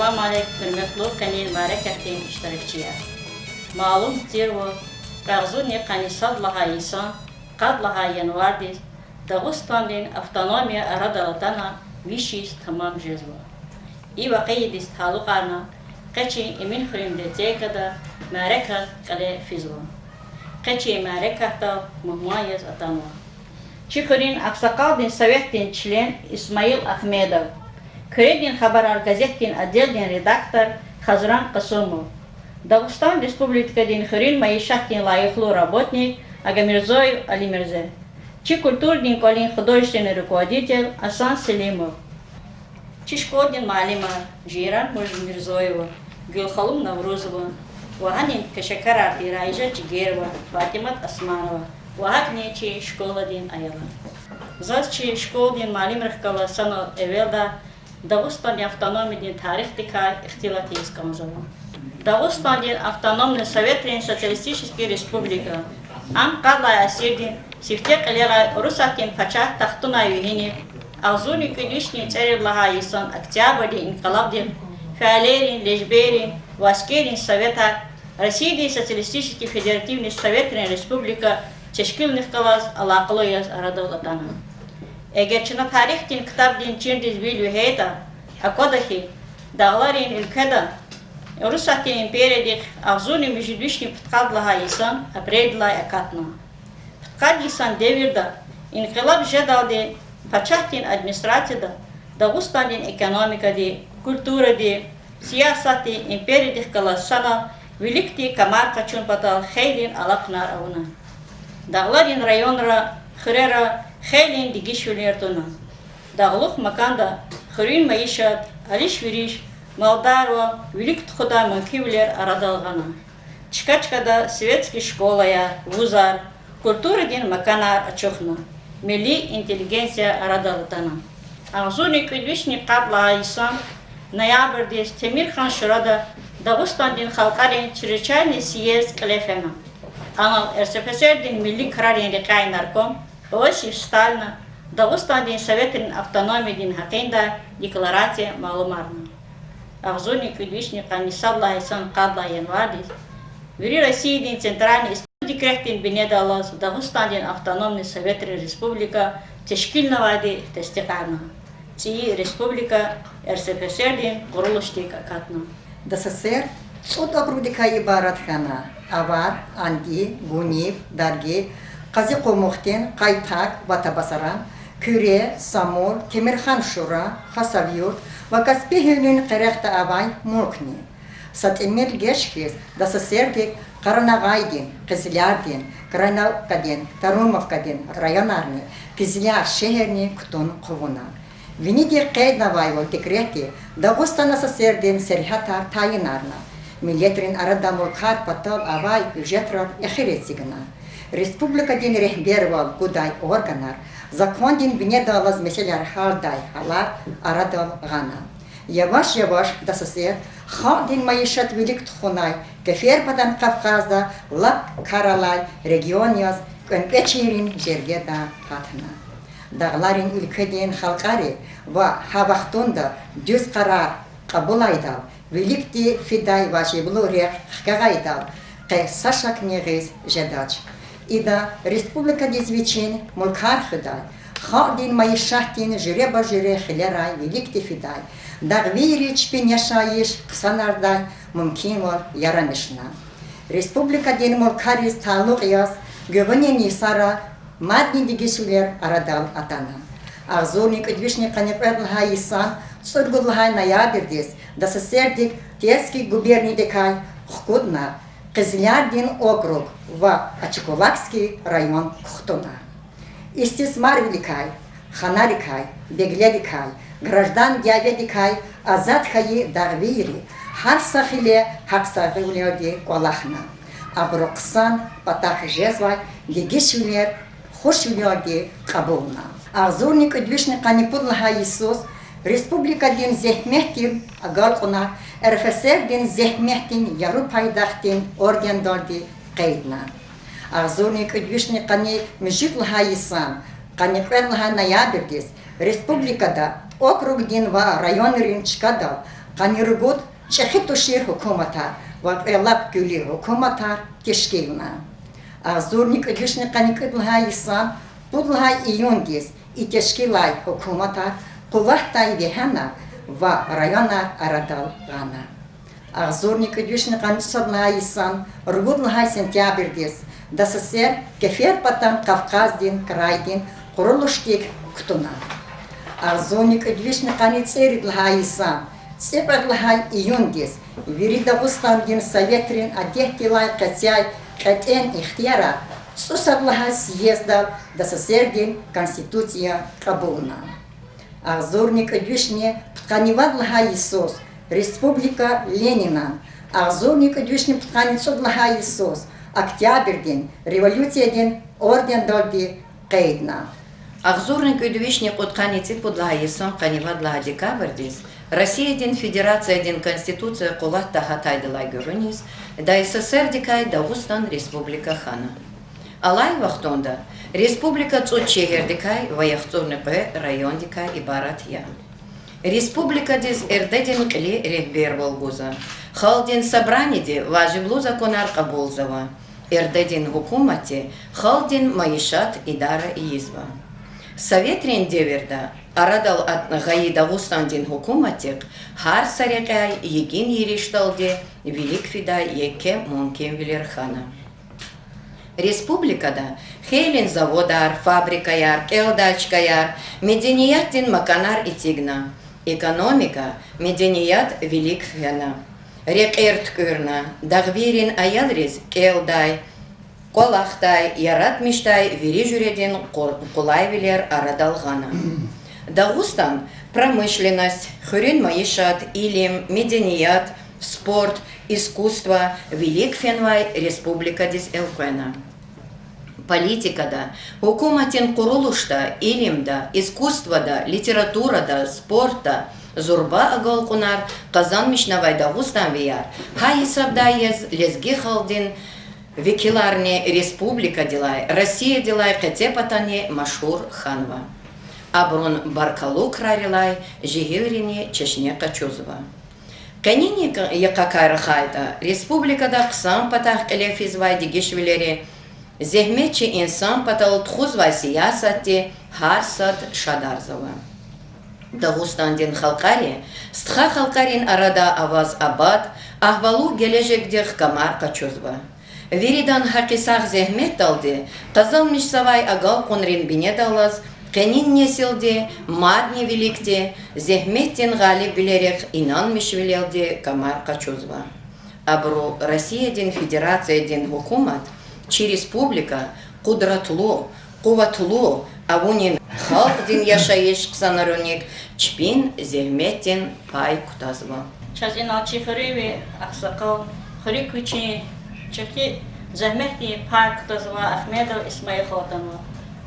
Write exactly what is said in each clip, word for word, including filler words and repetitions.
Салам алейк, гьуьрметлу къенин мярекатдин иштиракчияр! Малум тирвал, агъзурни къанни сад лагьай йисан, къад лагьай январдиз, Дагъустандин автономия арадал атана виш йис тамам жезва. И вакъиадиз талукьарна, къе чи Эминхуьруьн библиотекада мярекат кьиле физва. Къе чи мярекатдал мугьман яз атанва чи хуьруьн агъсакъалдин советдин член Исмаил Ахмедов, Куьредин хабарар газетдин отделдин редактор Хазран Къасумов, Дагъустан Республикадин хуьруьн майишатдин лайихлу работник Агамирзоев Алимирзе, чи культурадин кӀвалин художественный руководитель Асан Селимов, чи школадин муаллимар Жейран Муж-, Мирзоева, Гуьлханум Наврузова ва гьанин пешекарар тир Айжа Жигерова, Фатимат Османова ва гьакӀни чи школадин аялар. Заз чи школадин муаллимрихъ галаз санал эвелдай Дагъустандин автономиядин тарихдикай ихтилат ийиз кӀанзава. Дагъустандин автономный советрин социалистический республика ам къад лагьай асирдин сифте кьилерай Урусатдин пачагь тахтунай вегьинив, агъзурни кӀуьд вишни цӀерид лагьай йисан Октябрдин инкъилабдихъ фейилерин, лежберрин ва аскеррин советар Россиядин Социалистический Федеративный Советрин Республика тешкилунихъ галаз алакъалу яз арадал атана. Эгер чна тарихдин ктабдин чинриз вил вегьейтӀа, аквада хьи, Дагъларин уьлкведа Урусатдин империядихъ агъзурни муьжуьд вишни пудкъад лагьай йисан апрелдилай акатна. Пудкъад йисан девирда, инкъилаб жедалди, пачагьдин администрацияда Дагъустандин экономикади, культуради, сиясатди империядихъ галаз санал виликди камар къачун патал хейлин алахъунар авуна. Дагъларин районра, хуьрера хейлин дегишвилер туна. Дагълух маканда хуьруьн майишат, алиш-вериш, малдарвал, вилик тухудай мумкинвилер арадал гъана. Чка-чкада светский школаяр, вузар, культурадин маканар ачухна, милли интеллигенция арадал атана. Агъзурни кӀуьд вишни къад лагьай йисан ноябрдиз Темирхан-Шурада Дагъустандин халкьарин чрезвычайный съезд кьиле фена. Анал РСФСР-дин милли крарин рекьяй нарком Иосиф Сталина Дагъустандин Советрин автономиядин гьакъиндай декларация малумарна. Агъзурни кӀуьд вишни къанни сад лагьай йисан къад лагьай январдиз вири Россиядин центральный исторический декретдин бинедаллаз Дагъустандин автономный советрин республика тешкилнавайди тестикьарна. ЦӀийи республика РСФСР-дин къурулушдик акатна. ДССР цӀуд округдикай ибарат хьана: Авар, Анди, Гунив, Дарги, Къази-Къумухдин, Къайтак ва Табасаран, Куьре, Самур, Темирхан-Шура, Хасавюрт ва Каспи гьуьлуьн къерехда авай мулкни. Са тӀимил геж хьиз ДССР-дик Къаранагъайдин, Къизлярдин, Крайновкадин, Тарумовкадин районарни, Къизляр шегьерни кутун хъувуна. Винидихъ къейднавайвал, декретди Дагъустан ССР-дин сергьятар тайинарна, миллетрин арада мулкар патал авай уьжетрал эхир эцигна. Республикадин регьбервал гудай органар, закондин бинедаллаз месэлаяр гьялдай гьалар арадал гъана. Яваш-яваш ДССР халкьдин майишат вилик тухунай Кеферпадан Кавказда лап кар алай регион яз кӀвенкӀвечийрин жергеда гьатна. Дагъларин уьлкведин халкьари ва гьа вахтунда дуьз къарар кьабулайдал, виликди фидай важиблу рехъ хкягъайдал, къе са шакни гъиз жедач. Ида республикадиз вичин мулкар хуьдай, халкьдин майишатдин жуьреба-жуьре хилерай виликди фидай, дагъвийри чпин яшайиш хъсанардай мумкинвал ярамишна. Республикадин мулкариз талукь яз гуьгъуьнин йисара мадни дегишвилер арадал атана. Агъзурни кӀуьд вишни къанни кьвед лагьай йисан цӀуругуд лагьай ноябрдиз ДССР-дик Терский губерниядикай хкудна, Къизлярдин округ ва Ачкулакский район кухтуна. Истисмарвиликай, ханарикай, бегледикай, граждан дяведикай азад хьайи дагъвийри гьар са хиле гьахъсагъвилелди кӀвалахна. Абуру хъсан патахъ жезвай дегишвилер хушвилелди кьабулна. Агъзурни кӀуьд вишни къанни пуд лагьай йисуз республикадин зегьметдин агалкьунар РФСР-дин зегьметдин яру пайдахдин ордендалди къейдна. Агъзурни кӀуьд вишни къанни муьжуьд лагьай йисан къанни кьвед лагьай ноябрдиз республикада округдин ва районрин чкадал Къанни ругуд чӀехи тушир гьукуматар ва кьве лап куьлуь гьукуматар тешкилна. Агъзурни кӀуьд вишни къанни кӀуьд лагьай йисан пуд лагьай июндиз и тешкилай гьукуматар къуватдай вегьена ва районар арадал гъана. Агъзурни кӀуьд вишни къанни цӀусад лагьай йисан ругуд лагьай сентябрдиз ДССР Кеферпатан Кавказдин крайдин къурулушдик кутуна. Агъзурни кӀуьд вишни къанни цӀерид лагьай йисан цӀикьвед лагьай июндиз вири Дагъустандин Советрин адетдилай къецяй кьетӀен ихтиярар цӀусад лагьай съездал ДССРдин Конституция кьабулна. Агъзурни кӀуьд вишни пудкъанни вад лагьай йисуз Республика Ленинан, агъзурни кӀуьд вишни пудкъанни цӀуд лагьай йисуз Октябрдин революциядин ордендалди къейдна. Агъзурни кӀуьд вишни кьудкъанни цӀипуд лагьай йисан къанни вад лагьай декабрдиз Россиядин Федерациядин Конституция къуватда гьатайдалай гуьгъуьниз ДССРдикай Дагъустан Республика хьана. Алай вахтунда республика цӀуд шегьердикай ва яхцӀурни кьве райондикай ибарат я. Республикадиз РД-дин кьили регьбервал гузва, Халкьдин Собраниеди важиблу законар кьабулзава, РД-дин гьукуматди халкьдин майишат идара ийизва. Советрин девирда арадал атӀана гъайи Дагъустандин гьукуматдихъ гьар са рекьяй йигин еришталди вилик фидай еке мумкинвилер хьана. Республикада хейлин заводар, фабрикаяр, кӀелдай чкаяр, медениятдин маканар эцигна, экономика, меденият вилик фена, рекьер туькӀуьрна, дагъвийрин аялриз кӀелдай, кӀвалахдай, яратмишдай вири жуьредин къу-, къулайвилер арадал гъана. Дагъустан промышленность, хуьруьн майишат, илим, меденият, спорт, искусство вилик фенвай республикадиз элкъвена. Политикада, гьукуматдин къурулушда, илимда, искусствода, литературада, спортда зурба агалкьунар къазанмишнавай дагъустанвияр гьа гьисабдай яз лезги халкьдин векиларни республикадилай, Россиядилай къецепатани машгьур хьанва. Абурун баркаллу крарилай жегьилрини чешне къачузва. Къенин йикъакай рахайтӀа, республикада хъсан патахъ кьиле физвай дегишвилери, зегьметчи инсан патал тухузвай сиясатди гьар сад шадарзава. Дагъустандин халкьари стха халкьарин арада аваз абад, агьвалу гележегдихъ камар къачузва. Виридан гьакъисагъ зегьметдалди къазанмишзавай агалкьунрин бинедаллаз къенин несилди мадни виликди зегьметдин гъалибвилерихъ инанмишвилелди камар къачузва. Абуру Россиядин Федерациядин гьукумат чи республика къудратлу, къуватлу авунин, халкьдин яшайиш хъсанаруник чпин зегьметдин пай кутазва. Чаз инал чи хуьруьнви агъсакъал, хуьруьк вичин чӀехи зегьметдин пай кутазвай Ахмедов Исмаил халу атанва.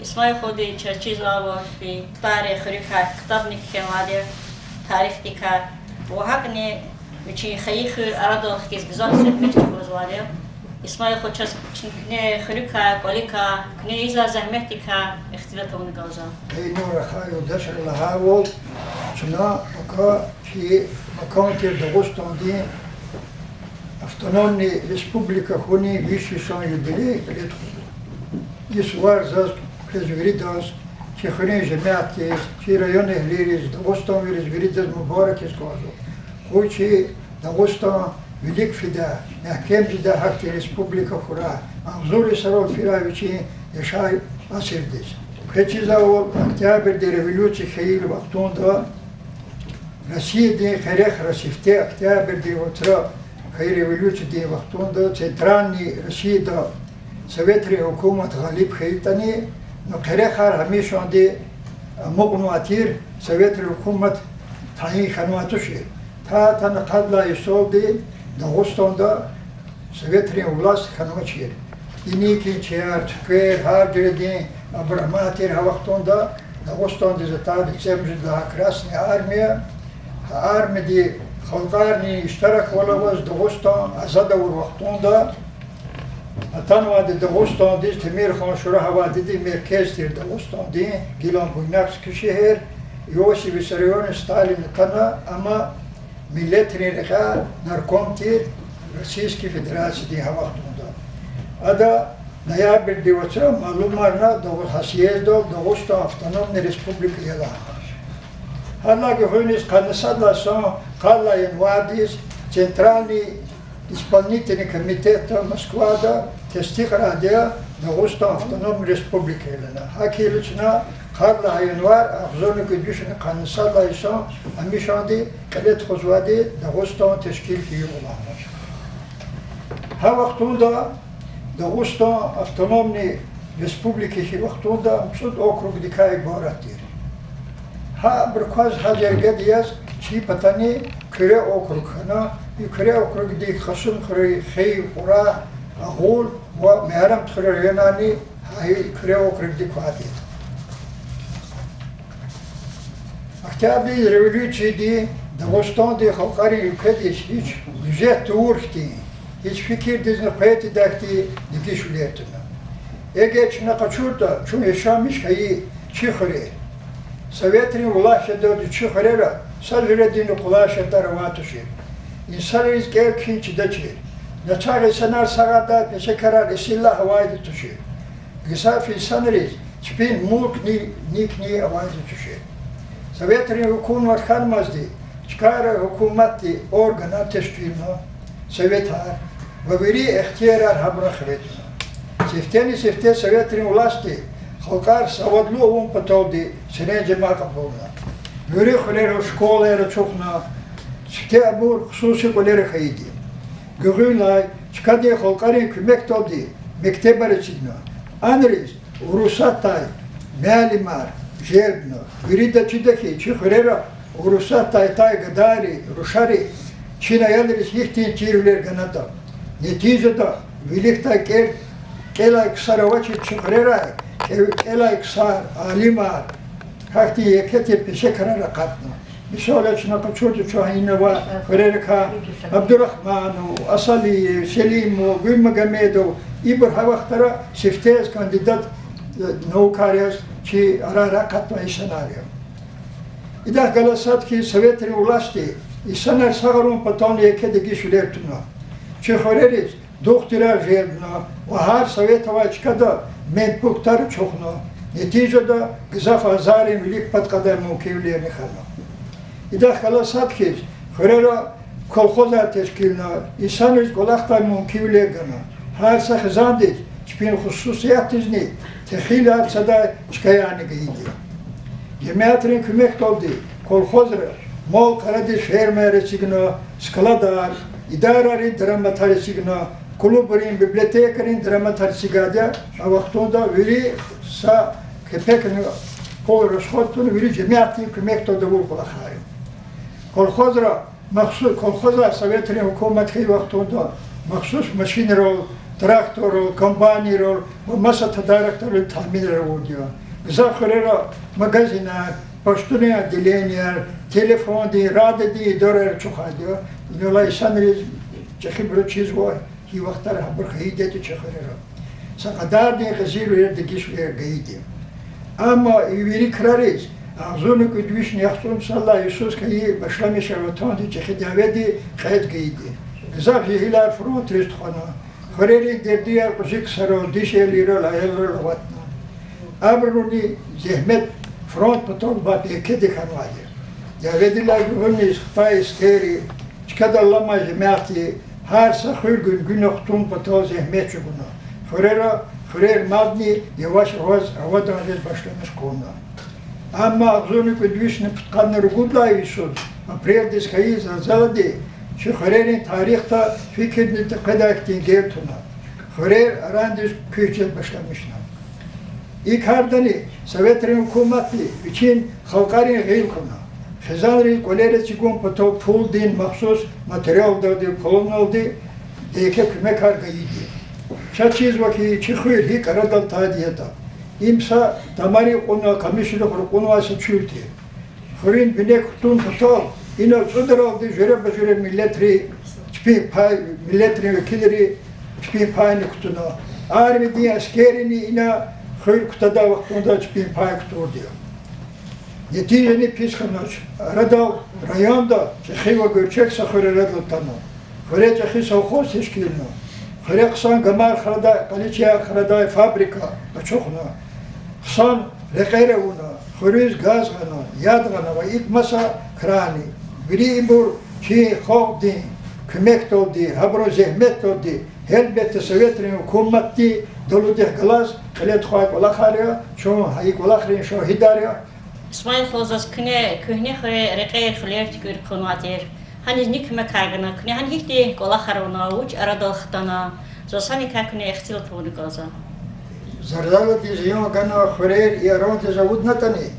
Исмаил халуди чаз чизвайвал, фи ктабри хуьруькай ктабни кхьенвайди я, тарихдикай. Ва гьакӀни вичин хайи хуьр арадал хкиз гзаф зегьмет чӀугвазвайди я. Исмаил халу, чаз куьне хуьруькай, кӀваликай, куьне ийизвай зегьметдикай ихтилат авуна кӀанзава. Къенин рахай юлдашри лагьайвал, чна пака чи макан тир Дагъустандин автономный республика хьунин виш йисан юбилей кьиле тухузва. И сувар заз, квез виридаз, чи хуьруьн жемятдиз, чи районэгьлийриз, дагъустанвийриз виридаз мубарак ийиз кӀанзава. Къуй чи Дагъустан вилик фидай, мягькем жедай гьахьтин республика хьурай, агъзур йисарал фирай вичин яшай асирдиз. Квез чизвайвал, Октябрдин революция хьайила вахтунда, Россиядин къерехра сифте Октябрдин вацра хьайи революциядин вахтунда Центральный Россияда советрин гьукумат гъалиб хьайитӀани, ну, къерехар гьамишанди амукьнавай тир, советрин гьукумат тайин хьанвай тушир. Та-тана къад лагьай йисалди Дагъустанда советрин власть хьанвачир. Иникинчияр, туьквер, гьар жуьредин абур амай тир гьа вахтунда. Дагъустандиз атайди цӀемуьжуьд лагьай Красная армия, гьа армияди халкьарни иштираквал аваз Дагъустан азад авур вахтунда, атанвайди Дагъустандиз Темирхан Шурагь авайди меркез тир Дагъустандин, гилан Буйнакск шегьер, Иосиф Виссарионович Сталин атана, амма миллетрин рекьяй нарком тир Российский Федерациядин гьа вахтунда. Ада ноябрдин вацра малумарна Дагъу-, гьа съездал Дагъустан автономный республика я лагьана. Гьадалай гуьгъуьниз къанни сад лагьай йисан къад лагьай январдиз Центральный исполнительный комитетда Москвада тестикьарайди я Дагъустан автономный республика я лагьана. ГьакӀ хьайила чна къад лагьай январ агъзурни кӀуьд вишни къанни сад лагьай йисан гьамишанди кьиле тухузвайди Дагъустан тешкил хьайи югъ лагьана. Гьа вахтунда Дагъустан автономный республика хьайи вахтунда цӀуд округдикай ибарат тир. Гьабурукай гьа жергеда яз чи патани Куьре округ хьана, и Куьре округдик Кьасумхуьруьн, Хив, Кьурагь, Агъул ва Мегьарамдхуьруьн районарни гьа и Куьре округдик квай тир. Октябрдин революцияди Дагъустандин халкьарин уьлкведиз гьич гуьзет тавур хьтин, гьич фикирдизни къведай хьтин дегишвилер туна. Эгер чна къачуртӀа, чун яшамиш хьайи чи хуьре, советрин власть жедалди чи хуьрера са жуьрединни къулай шартӀар авай тушир. Инсанриз кӀел-кхьин чидачир. Начагъ инсанар сагъардай пешекарар эсиллагь авайди тушир. Гзаф инсанриз чпин мулкни никни авайди тушир. Советрин гьукумат хьанмазди чкайра гьукуматдин органар тешкилна, советар, ва вири ихтиярар гьабурун хиве туна. Сифтени-сифте советрин властди халкьар савадлу авун паталди серенжемар кьабулна. Вири хуьрера школаяр ачухна, сифте абур хсуси кӀвалера хьайиди. Гуьгъуьнлай чкадин халкьарин куьмекдалди мектебар эцигна. Анриз урусатдай муаллимар желбна. Вирида чида хьи, чи хуьрера урусатдай атай гадайри, рушари чна аялриз гьихьтин чирвилер ганатӀа. Нетижада виликдай кӀел-, кӀелай ксар авачир чи хуьрерай, кӀел-, кӀелай ксар, алимар, гьахьтин еке тир пешекарар акъатна. Мисал яз чна къачуртӀа, чун гьа ина авай хуьрерикай Абдурагьманов, Асалиев, Селимов, Гуьлмагомедов, ибур гьа вахтара сифте яз кандидат, э, наукар яз чи арара акъатнавай инсанар я. Идахъ галаз сад хьи, советрин властди инсанар сагъарун патални еке дегишвилер туна. Чи хуьрериз духтурар желбна ва гьар совет авай чкада медпунктар ачухна. Нетижада гзаф азаррин вилик пад кьадай мумкинвилерни хьана. Идахъ галаз сад хьиз, хуьрера колхозар тешкилна, инсанриз кӀвалахдай мумкинвилер гана. Гьар са хизандиз чпин хсусиятдизни техил арцадай чкаярни гайиди. Жемятрин куьмекдалди колхозра мал-къарадиз фермаяр эцигна, складар, идарайрин дараматар эцигна, клубрин, библиотекайрин дараматар эцигайди я. А вахтунда вири са кепекни пул расход тавуна, вири жемятдин куьмекдалди авур кӀвалахар я. Колхозра махсу-, колхозар советрин гьукумат хьайи вахтунда махсус машинрал, тракторрал, комбайнрал ва маса тадаракдалди таъминар авурди я. Гзаф хуьрера магазинар, почтунин отделенияр, телефондин, радиодин идараяр ачухайди я. Инал алай инсанриз чӀехибуруз чизва, гьи вахтара гьабур хьайиди ятӀа чи хуьрера. Са кьадардин къизилвилер, дегишвилер гайиди. Амма и вири крариз агъзурни кӀуьд вишни яхцӀурни сад лагьай йисуз хьайи башламишай Ватандин ЧӀехи дяведи кьетӀ гайиди. Гзаф жегьилар фронтриз тухвана. Хуьрерин дердияр кьуьзуь ксарал, дишегьлийрал, аялрал аватна. Абурун зегьмет фронт патал бапӀ екеди хьанвайди я. Дяведилай гуьгъуьниз хтай эскерри, чкадал аламай жемятди гьар са хуьр гуьнгуьна хтун патал зегьмет чӀугуна. Хуьрера, хуьрер мадни яваш-яваш авадан жез башламиш хъувуна. Амма агъзурни кӀуьд вишни пудкъанни ругуд лагьай йисуз, апрелдиз хьайи зилзилади чи хуьрерин тарихда фикирдиз текъведай хьтин гел туна. Хуьрер арандиз куьч жез башламишна. И кардани советрин гьукуматди вичин халкьарин гъил кьуна. Хизанриз кӀвалер эцигун патал пулдин, махсус материалдалди, пулуналди еке куьмекар гайиди. Чаз чизва хьи, чи хуьр гьикӀ арадал атайди ятӀа. Им са тамари кьуна, къамишрихъ ракьунвай са чуьл тир. Хуьруьн бине кутун патал ина цӀудралди жуьреба-жуьре миллетри чпин пай, миллетрин векилри чпин пайни кутуна. Армиядин аскеррини ина хуьр кутадай вахтунда чпин пай кутурди я. Нетижани пис хьанач. Арадал районда чӀехи ва гуьрчег са хуьр арадал атана. Хуьре чӀехи совхоз тешкилна. Хуьре хъсан гамар храдай, къаличаяр храдай фабрика ачухна. Хъсан рекьер авуна, хуьруьз газ гъана, яд гъана ва икӀ маса крарни. Вири ибур чи халкьдин куьмекдалди, гьабурун зегьметдалди, гьелбетда, советрин гьукуматди далудихъ галаз кьиле тухвай кӀвалахар я, чун гьа и кӀвалахрин шагьидар я. Исмаил халу, заз куьне куьгьне хуьре рекьер, хъуьлер туькӀуьр хъувунвай тир. Гьаниз ни куьмекар гана, куьне гьана гьихьтин кӀвалахар авуна, вуч арадал хтана, заз гьаникай куьне ихтилат авуна кӀанзава. Зарзаладиз зиян гана хуьрер и арадиз авуднатӀани,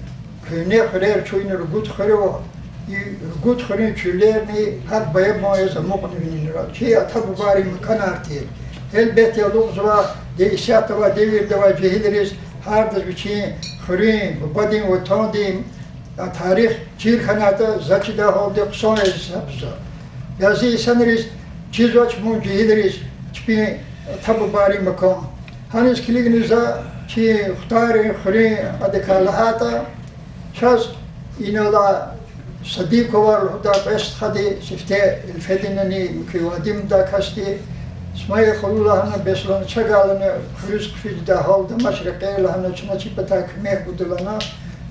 куьгьне хуьрер чун, и ругуд хуьр ава, и ругуд хуьруьн чуьллерни гьакӀ баябан яз амукьна винелра. Чи ата-бубайрин маканар тир. Гьелбетда, алукьзава де исятда авай девирда авай жегьилриз, гьардаз вичин хуьруьн, бубадин ватандин тарих чир хьанайтӀа, за чидай гьалда хъсан яз гьисабзава. Бязи инсанриз чизвач мун жегьилриз чпин ата-бубайрин макан. Гьаниз килигна за чи Хтарин хуьруьн адакай лагьайтӀа, чаз инал Садиковар лугьудай кьве стхади, сифте Эльфединани, муькуь Вадимдай касди, Исмаил халу, лагьана, бес лагьана, чагай, лагьана, хуьруьз хъфидай гьал амач, рекьер, лагьана, чна чи патай куьмек гуда, лагьана,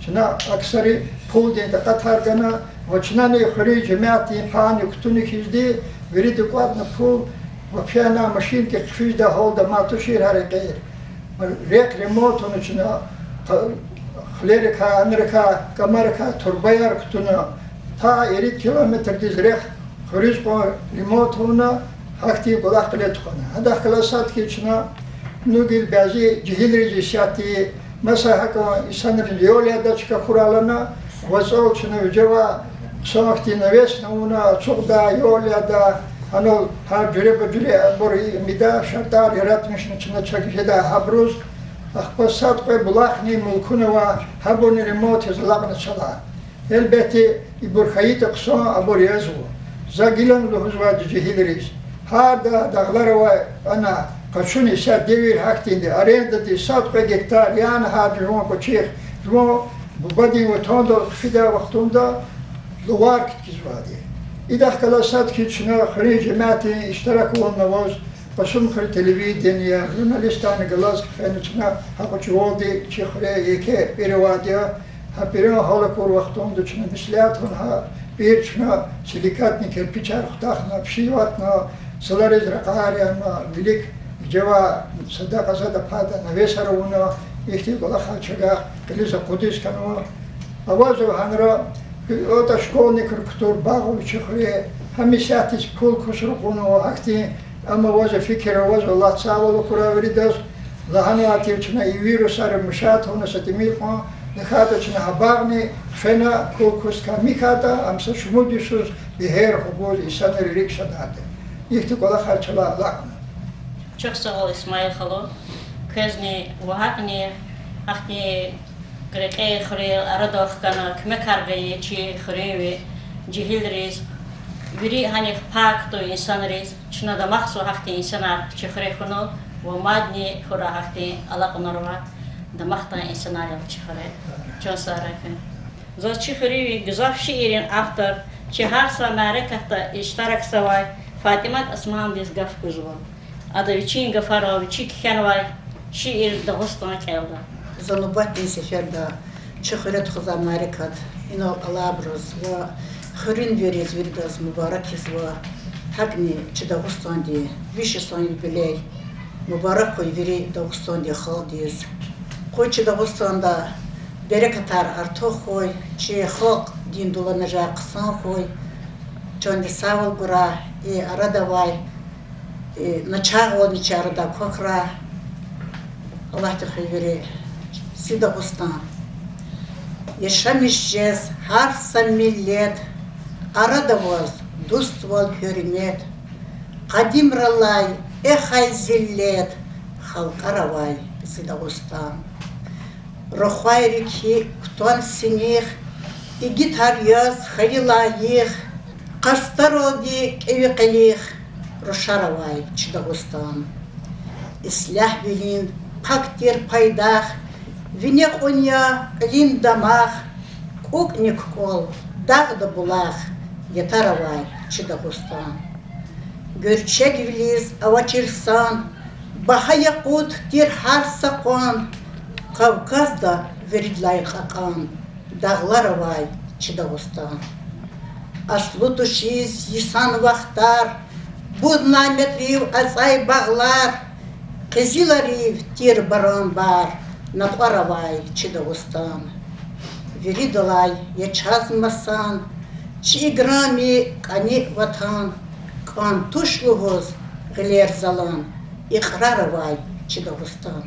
чна аксари пулдин такьатар гана ва чнани хуьруьн жемятдин пай кутуна хьизди, вирида кӀватӀна пул, вообще машинкай хъфидай гьалда амай тушир гьа рекьер. Рехъ ремонт авуна чна, хъ-, хъуьлерикай, анрикай, кӀамарикай турбаяр кутуна, та ирид километрдиз рехъ хуьруьз кьван ремонт авуна, гьахьтин кӀвалах кьиле тухвана. Гьадахъ галаз сад хьиз чна, ну, гила бязи жегьилриз исятда, маса гьакӀан инсанриз ял ядай чка хьурай лагьана, вацӀал чна вижевай хъсан хьтин навесни авуна, ацукьдай, ял ядай, гьанал гьар жуьреба-жуьре абур ийидай шартӀар яратмишна чна чак жедай гьабуруз, ахпа сад-кьве булахни мулкуни ава, гьабурни ремонт ийиз алакьна чалай. Гьелбетда, ибур хьайитӀа хъсан, абур язва. За гилан лугьузвайди жегьилриз: гьарда дагълар авай ана къачуна, исятда девир гьахьтинди, арендадиз сад-кьве гектар яна гьар жуван кӀвачихъ, жуван бубадин ватандал хъфидай вахтунда лувар кткизвайди. Идахъ галаз сад хьиз чна хуьруьн жемятдин иштирак авун аваз, Кьасумхуьруьн телевидение, журналистарни галаз хъфена чна гьа Къучувалди чи хуьре еке пӀир авайди я. Гьа пӀиран гьал акур вахтунда чна меслят авуна гьа пӀир чна силикатни кирпичар хутахна, пишиватна, цлариз ракьар яна, вилик вижевай садакьа-садакьа пада навесар авуна, ихьтин кӀвалахар чавай кьилиз акъудиз хьанва. Авазва гьанра, ата школьникар кутур багъ ава чи хуьре, гьам исятда пул кусру кьунва, гьахьтин, амма авазва фикир, авазва, Аллагьди сагъвал акурай виридаз, лагьанвай тир чна и вирусар мешать авуна са тӀимил кьван, тахьайтӀа чна гьа багъни хъфена, пул кус ками хьайитӀа, ам са шумуд йисуз бегьер хгуз, инсанри рикӀ шадарди. Ихьтин кӀвалахар чалай алакьна. Чухсагъул, Исмаил халу, квезни ва гьакӀни гьахьтин рекьер, хуьрер арадал хкана, куьмекар гайи чи хуьруьнви жегьилриз, вири гьанихъ пай кутуй инсанриз. Чна дамахзава гьахьтин инсанар чи хуьре хьунал ва мадни хьурай гьахьтин алакьунар ва дамахдай инсанар я чи хуьре. Чан сагърай куьн. Заз чи хуьруьнви гзаф шииррин автор, чи гьар са мярекатда иштиракзавай ФатӀимат Османдиз гаф гузва. Ада вичин гафарал, вичи кхьенвай шиир Дагъустан кӀелда. За нубатдин сеферда чи хуьре тухузвай мярекат инал алайбуруз ва хуьруьнвийриз виридаз мубарак ийизва. ГьакӀни чи Дагъустандин виш йисан юбилей мубарак хьуй вири Дагъустандин халкьдиз. Къуй чи Дагъустанда берекатар артух хьуй, чи халкь дин дуланажагъ хъсан хьуй. Чандин сагъвал гурай и арадавай, и начагъвални чи арадай квахьрай. Аллагьди хуьй вири. Зи Дагъустан. Яшамиш жез гьар са миллет, арада ваз дуствал, гьуьрмет. Къадимралай эхай зиллет, халкьар авай зи Дагъустан. Рухвайрик хьи кутан синих, игитар яз хьайи лайих, къастаралди кӀеви къилих, рушар авай чи Дагъустан. Ислягьвилин пак тир пайдах, вине кьуня кьилин дамах, укӀни кукӀвал, дагъда булах, ятар авай чи Дагъустан. Гуьрчегвилиз авачир сан, багьа якъут тир гьар са къван, Кавказда виридалай кьакьан, дагълар авай чи Дагъустан. Аслу тушиз йисан вахтар, буд наметрив ацӀай багълар, къизиларив тир барамбар, накьвар авай чи Дагъустан. Виридалай я чаз масан, чи играми кӀани ватан, кӀан туш лугьуз гъилер залан, икьрар авай чи Дагъустан.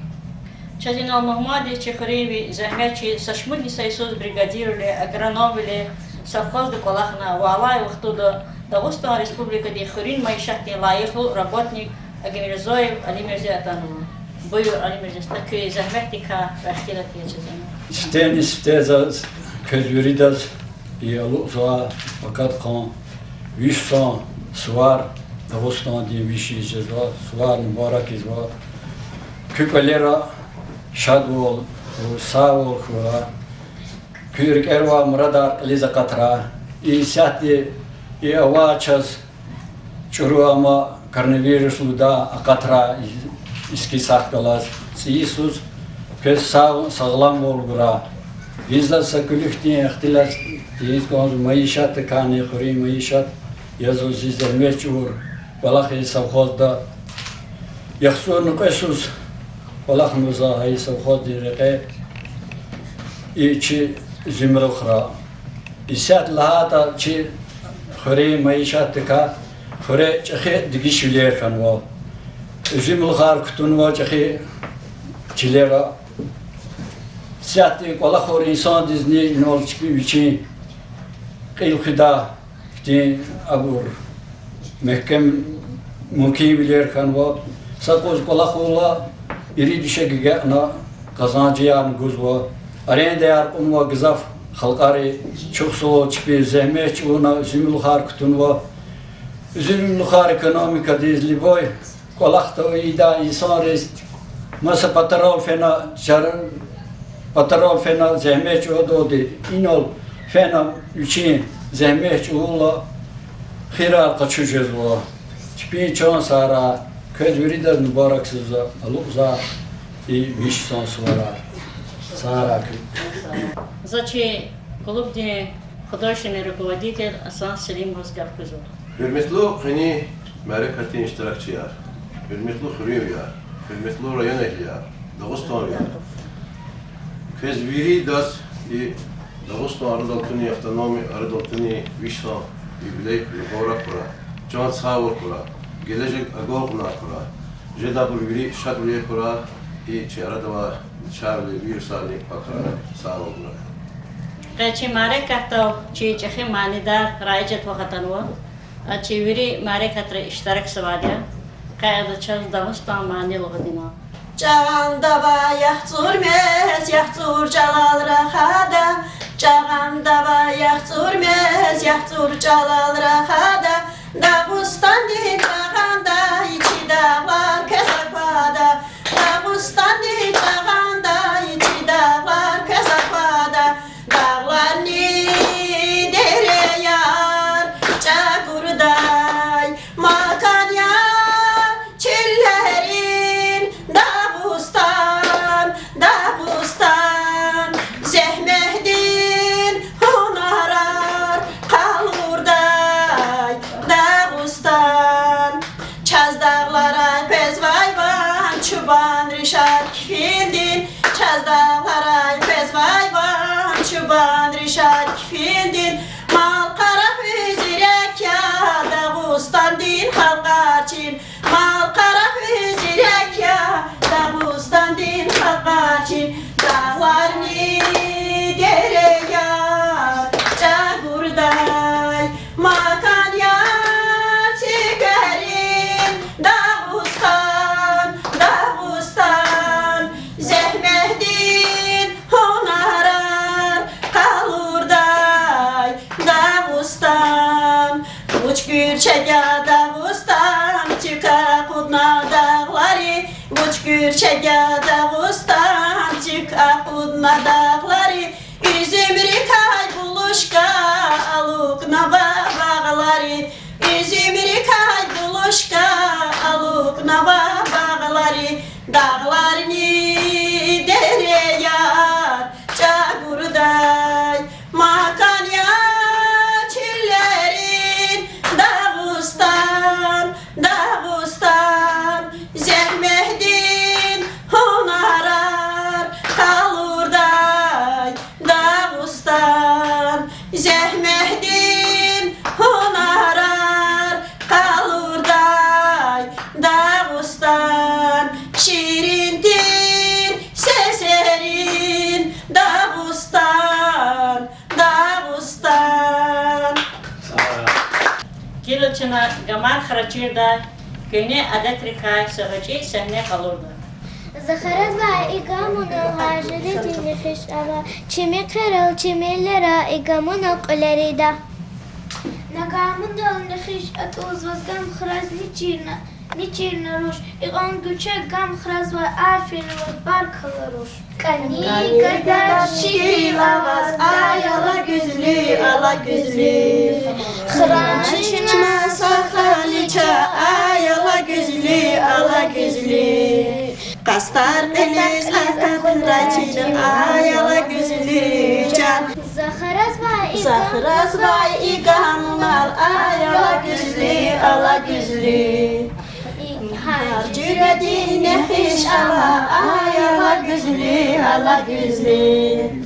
Чаз инал мугьмандиз чи хуьруьнви зегьметчи, са шумудни са йисуз бригадирвиле, агрономвиле, совхозда кӀвалахна ва алай вахтунда Дагъустан Республикадин хуьруьн майишатдин лайихлу работник Агамирзоев Алимирзе атанва. Буюр, Алимирзе, са куь зегьметдикай ва ихтилат ийиз чаз. Сифтени-сифте заз квез виридаз и алукьзавай пакад хъсан виш сан сувар, Дагъустандин виш йис жезва, сувар мубарак ийизва. Куь кӀвалера шадвал, сагъвал хьурай. Куь рикӀера авай мурадар кьилиз акъатрай. И исятда и авай чаз чӀуру, амма коронавирус лугьудай, акъатрай, иски сагъ галаз, цӀийи йисуз квез сагъ-, сагъламвал гурай. Виридаз са куьлуьхьдин ихтилат ийиз кӀанзава майишатдикайни, хуьруьн майишат, язва зи зегьмет чӀур кӀвалах я совхозда. ЯхцӀурни кьве йисуз кӀвалахнава за гьа и совхоздин рекье, и чи Зимрухра. Исятда лагьайтӀа, чи хуьруьн майишатдикай хуьре чӀехи дегишвилер хьанва. Узимлухар кутунва чӀехи чилера. Исятда кӀвалахур инсандизни инал чпи вичин кьил хуьдай хьтин абур мягькем, мумкинвилер хьанва. Са къуз кӀвалахурла, ирид вишегъ гекъна къазанжиярни гузва. Арендаяр кьунва гзаф халкьари. Чухсагъул чпи зегьмет чӀугуна, узимлухар кутунва. Узимлухар экономикадиз, любой кӀвалахда ийидай инсанриз, маса патарал фена чар-, патарал фена зегьмет чӀугвадалди, инал фена вичин зегьмет чӀугурла, хийирар къачуз жезва. Чпин чан сагърай, квез виридаз мубаракзава алукьзавай и виш сан суварар. Сагърай куьн. За чи клубдин художественный руководитель Асан Селимоваз гаф гузва. Гьуьрметлу къенин мярекатдин иштиракчияр, гьуьрметлу хуьруьнвияр, гьуьрметлу районэгьлияр, дагъустанвияр! Квез виридаз и Дагъустан арадал тунин, автономия арадал тунин виш сан юбилей мубарак хьурай. Чан сагъвал хьурай, гележег агалкьунар хьурай, жедайбур вири шадвилер хьурай, и чи арада авай начагъвилер вирусарни пакрай, сагъвал хьурай. Къе чи мярекатдал чи чӀехи манидар Раижат вах атанва. Ада чи вири мярекатра иштиракзавайди я. Къе ада чаз Дагъустан мани лугьудинай. Чагъанда авай яхцӀур мез, яхцӀур чӀалал рахада, чагъанда авай яхцӀур мез, яхцӀур чӀалал рахада, Дагъустандин чагъандай чи дагълар квез аквада, Дагъустандин чагъандай чи дагълар квез аквада, дагъларни дереяр чӀагурдай макан я, чилерин Дагъустан, Дагъустан, зегьметдин гьунарар къалурдай Дагъустан. Чаз дагъларай къвезвай ван чубанри шад кефилдин, чаз дагъларай къвезвай ван чубанри шад кефилдин, мал-къара хуьз зирек я Дагъустандин халкьар чин, мал-къара хуьз зирек я Дагъустандин халкьар чин, дагъларни дереяр чӀагурдай макан я, цуькверин Дагъустан, Дагъустан, зегьметдин гьунарар къалурдай Дагъустан. Вуч гуьрчег я Дагъустан, цуьк акъудна дагълари, вуч гуьрчег я Дагъустан, цуьк акъудна дагълари, уьзуьмрикай Чна гамар хра чирдай, куьгьне адатрикай са гъвечӀи сегьне къалурда. За хразвай и гамунал гьар жуьредин нехиш ава, чи мехъерал, чи мелера и гамунал кьуьлерида. На гамунал нехиш атӀуз ваз гам храз ничирна, ничирна руш, икьван гуьчек гам хразвай, аферин ваз, баркалла руш. КӀани гада шикил аваз, ай ала гуьзли, ала гуьзли. Хран чна са хали ча, ай ала гуьзли, ала гуьзли. Къастар кьилиз акъатрай чна, ай ала гуьзли чан. За хразвай и, за хразвай и гамунал, ай ала гуьзли, ала гуьзли. Гьар жуьредин нехиш ава, ай ала гуьзли, ала гуьзли.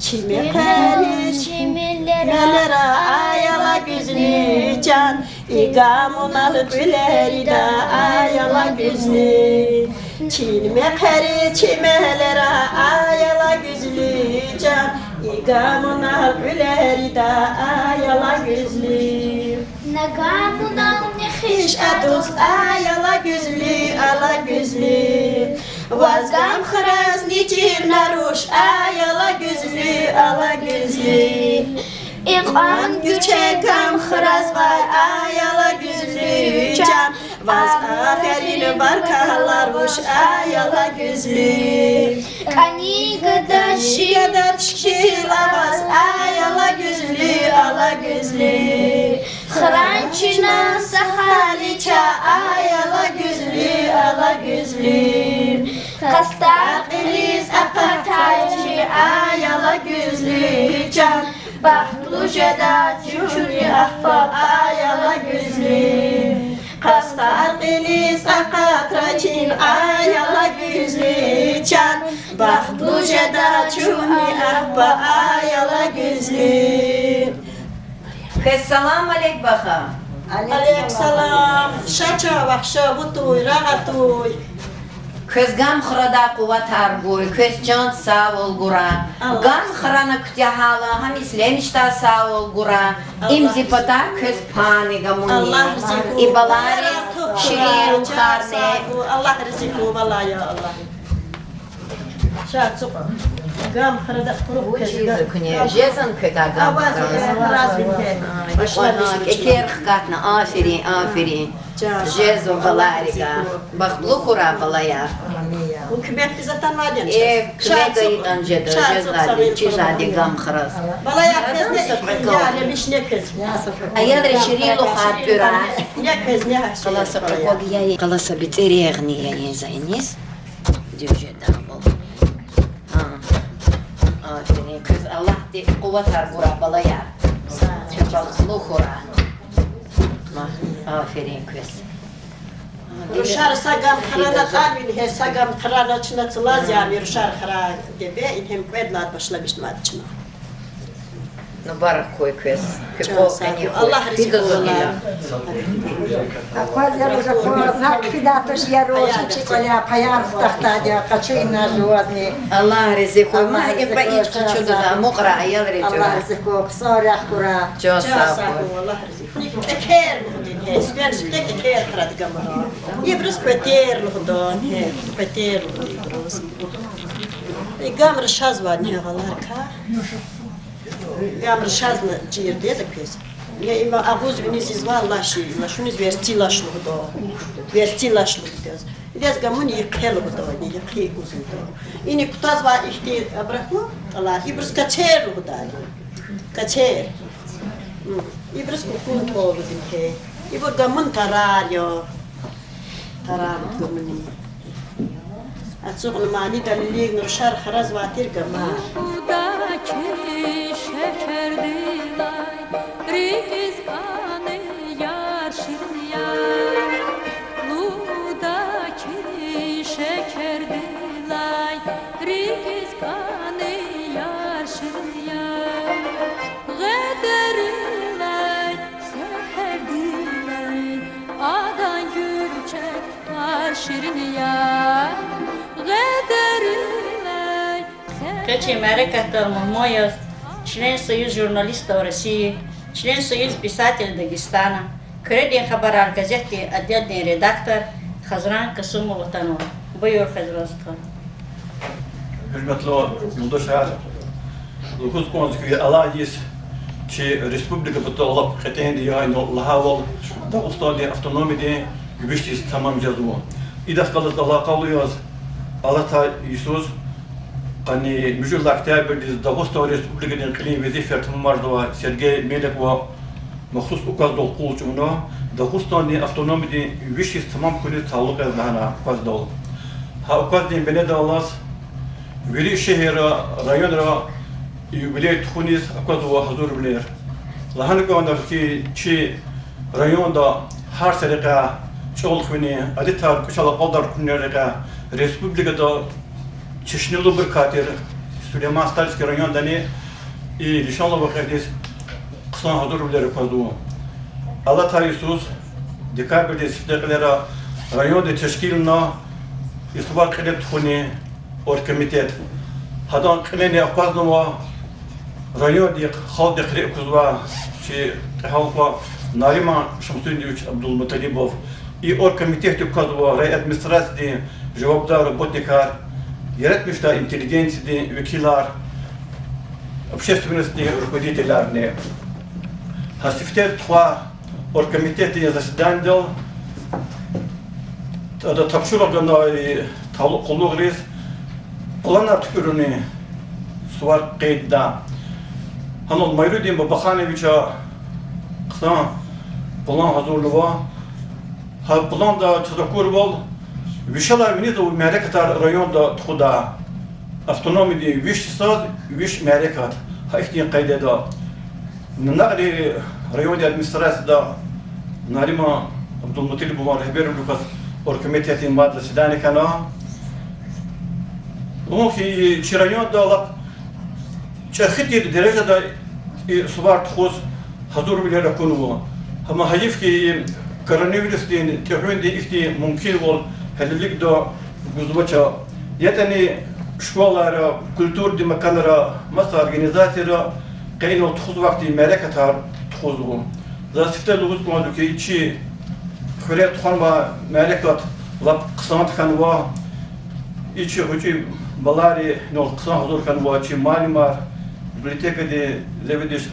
Чи мехъерин, чи мелера, ай ала гуьзли чан, и гамунал кьуьлерида, ай ала гуьзли. Чи мехъерин, чи мелера, ай ала гуьзли чан, и гамунал кьуьлерида, ай ала гуьзли. На гамунал нехиш атӀуз, ай ала гуьзли, ала гуьзли. Ваз гам хразничирна руш, ай ала гуьзли, ала гуьзли. Икьван гуьчек гам хразвай, ай ала гуьзли чан, ваз аферин, баркалла руш, ай ала гуьзли. КӀани гада шикил, гада шикил аваз, ай ала гуьзли, ала гуьзли. Хран чна са хали ча, ай ала гуьзли, ала гуьзли. Къастар кьилиз акъатрай чи, ай ала гуьзли чан. Бахтлу жеда чун и ахпа, ай ала гуьзли. Къастар кьилиз акъатрай чи, ай ала гуьзли чан. Бахтлу жеда чун и ахпа, ай ала гуьзли. Квез салам алейк, ваха. Алейк салам. Ша чан, вах, ша, вутуй, рагъ атуй. Квез гам храдай къуватар гуй, квез чан сагъвал гурай. Гам храна куьтягьайла, гьам ислемишдай сагъвал гурай. Им зи патай квез пани гамуни. И балайри ширин рухарни. Аллагь рази хьуй, валай, я Аллагь. Ша, ацукь. Гам храдай къурук квез. Жезва куьне, жезва куьне гам храдай. Кӏекер хкатна, аферин, аферин. Жезва балайрикай. Бахтлу хьурай, балаяр. Э, куьмек гайитӏани жеда, жезвайди, чизвайди гам храз. Балаяр, квезни са кьве гаф. Аялри ширин лугьуз тура. Къала са кьве гаф я, къала са бицӏи регъни я и за иниз. Дуьз жеда ам. Аферин квез, Аллагьди къуватар гурай, балаяр. Квез бахтлу хьурай. Аферин квез. Рушар са гам храна кьван, ингье са гам храна чна цлаз ями, рушар хра гебе, ингье кьвед лагьай башламишнавайди чна. Мубарак хьуй квез. Аллагь рази хьуй. Акваз я ружа хьуй, зак фидай туш я руш, чи кӏваляй паяр хутахтайди я, къачу ина жувазни. Аллагь рази хьуй. Ма и кьве инч къачуда, амукьрай, аялри тура. Аллагь рази хьуй, хъсан рехъ хьурай. Чан сагъ хьуй. Аллагь рази хьуй. Экер лугьудай, сифте экер храдай гамара. Ибуруз кветер лугьудай, кветер лугьудай ибуруз. И гамра шазвайди я гъаларикай. Гамра шазна чирди я за квез. Я има агъуз виниз ийизвай лаш я, лашуниз верци лаш лугьудай. Верци лаш лугьудай. Идаз гамуни йикъе лугьудай, йикъи агъуз лугьудай. Ина кутазвай ихьтин абурухъ тӏалай, ибуруз кацер лугьудай. Кацер. Ибуруз кукун тӏвал лугьудай. Ибур гамун тарар я. Тарар гамуни. Ацукьна манидал илигна рушар хразвай тир гамар. Лугьудай хьи, шекердилай рикӏиз кӏани яр ширин я. Лугьудай хьи, шекердилай рикӏиз кӏани яр ширин я. Гъетерилай, сегьердилай, адан гуьрчегар ширин я. Гъетерилай, сегьер- Къе чи мярекатдал мугьман яз член Союз журналистов России, член Союз писателей Дагестана, Куьредин хабарар газетдин отделдин редактор Хазран Касумова атанва. Буюр, Хазран стха. Гьуьрметлу юлдашар, лугьуз кӀанзава хьи, алай йис чи республика патал лап кьетӀенди я, инал лагьайвал, Дагъустандин автономиядин виш йис тамам жезва. Идахъ галаз алакъалу яз, алатай йисуз, къанни муьжуьд лагьай октябрдиз Дагъустан Республикадин кьилин везифаяр тамамарзавай Сергей Меликова махсус указдал къул чӀугуна, Дагъустандин автономиядин виш йис тамам хьуниз талукь яз лагьана указдал. Гьа указдин бинедаллаз вири шегьерра, районра юбилей тухуниз аквазва гьазурвилер. Лагьана кӀанда хьи, чи районда гьар са рекьяй чӀал хуьнин, адетар, кӀвачел акьалтӀар хуьнин рекьяй республикада чешнелубурукай тир Сулейман-Стальский райондани и лишанлу вакъиадиз хъсан гьазурвилер аквазва. Алатай йисуз, декабрдин сифте кьилера, районда тешкилна и сувар кьиле тухунин оргкомитет. Гьадан кьилени акъвазнава райондихъ, халкьдихъ рикӀ кузвай чи кьегьал хва Нариман Шамсудинович Абдулмуталибов. И оргкомитетдик квазва райадминистрациядин жавабдар работникар, яратмишдай интеллигенциядин векилар, общественностдин руководителарни. Гьа сифте тухвай оргкомитетдин заседанидал ада тапшуругъ гана талукь къуллугъриз планар туькӀуьрунин сувар къейдда. Гьанал Майрудин Бабахановича хъсан план гьазурнава. Гьа планда чаз акурвал, вишелай виниз ава мярекатар районда тухуда. Автономиядин виш йисуз виш мярекат гьа ихьтин къайдада. Накьри райондин администрацияда Нариман Абдулмуталибован регьбервиликаз оргкомитетдин мад заседание хьана. Лугьун хьи, чи районда лап чӀехи тир дережада и сувар тухуз гьазурвилер акунва. Амма гьайиф хьи, коронавирусдин тӀегьуьндин ихьтин мумкинвал гьелелигда гузвач. ЯтӀани школайра, культурадин маканра, маса организацийра къе инал тухузвай хьтин мярекатар тухузва. Заз сифте лугьуз кӀанзава хьи, чи хуьре тухванвай мярекат лап хъсандиз хьанва. И чи гъвечӀи балайри инал хъсан гьазур хьанва, чи муаллимар, библиотекадин заведующий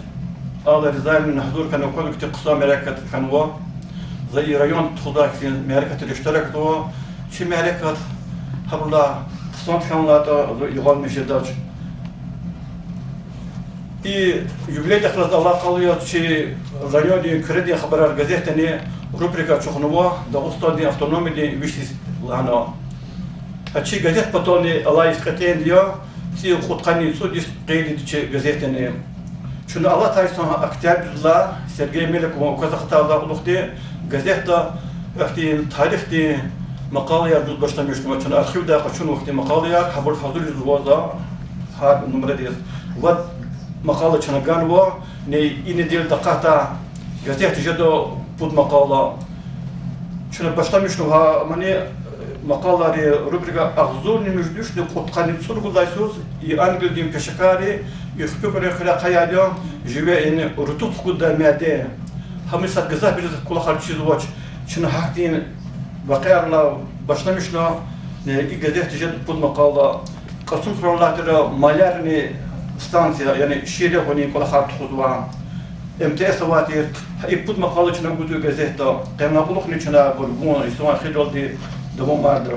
Алла Ризаевна гьазур хьана, кваз хьтин хъсан мярекат хьанва. За и районда тухузвай хьтин мярекатрал иштиракзава. Чи мярекат гьабурулай хъсан хьанватӀа, зун югъалмиш жедач. И юбилейдихъ галаз алакъалу яз чи райондин Куьредин хабарар газетдани рубрика ачухнава Дагъустандин автономиядин виш йис лагьана. Гьа чи газет патални алай йис кьетӀенди я, цӀи кьудкъанни цӀуд йис къейд ийида чи газетдани. Чун алатай йисан октябрдилай Сергей Меликован указ акъатайдалай кьулухъди газетда ахьтин тарихдин макъалаяр гуз башламишнава, чна архивдай къачунва ахьтин макъалаяр, гьабур гьазур ийизва за гьар нумрадиз. Вад макъала чна ганва, ни и неделяда акъатдай газетда жеда пуд макъала. Чна башламишнава гьа мани макъалайрин рубрика агъзурни муьжуьд вишни кьудкъанни цӀуругуд лагьай йисуз, и англидин пешекарри, и Хпуькьуьрин хуьряй ахъая, живе, яни рутуб хкуддай мяден. Гьам сад гзафбуруз кӀвалахар чизвач, чна гьахьтин вакъиайрилай башламишна, и газетда жеда пуд макъала. Кьасумхуьрел алай тир малярный станция, яни шиир ягъунин кӀвалахар тухузва. МТС авай тир, гьа и пуд макъала чна гузва газетда. Къенлай кьулухъни чна абур гун, йисалай хийиралди давамарда.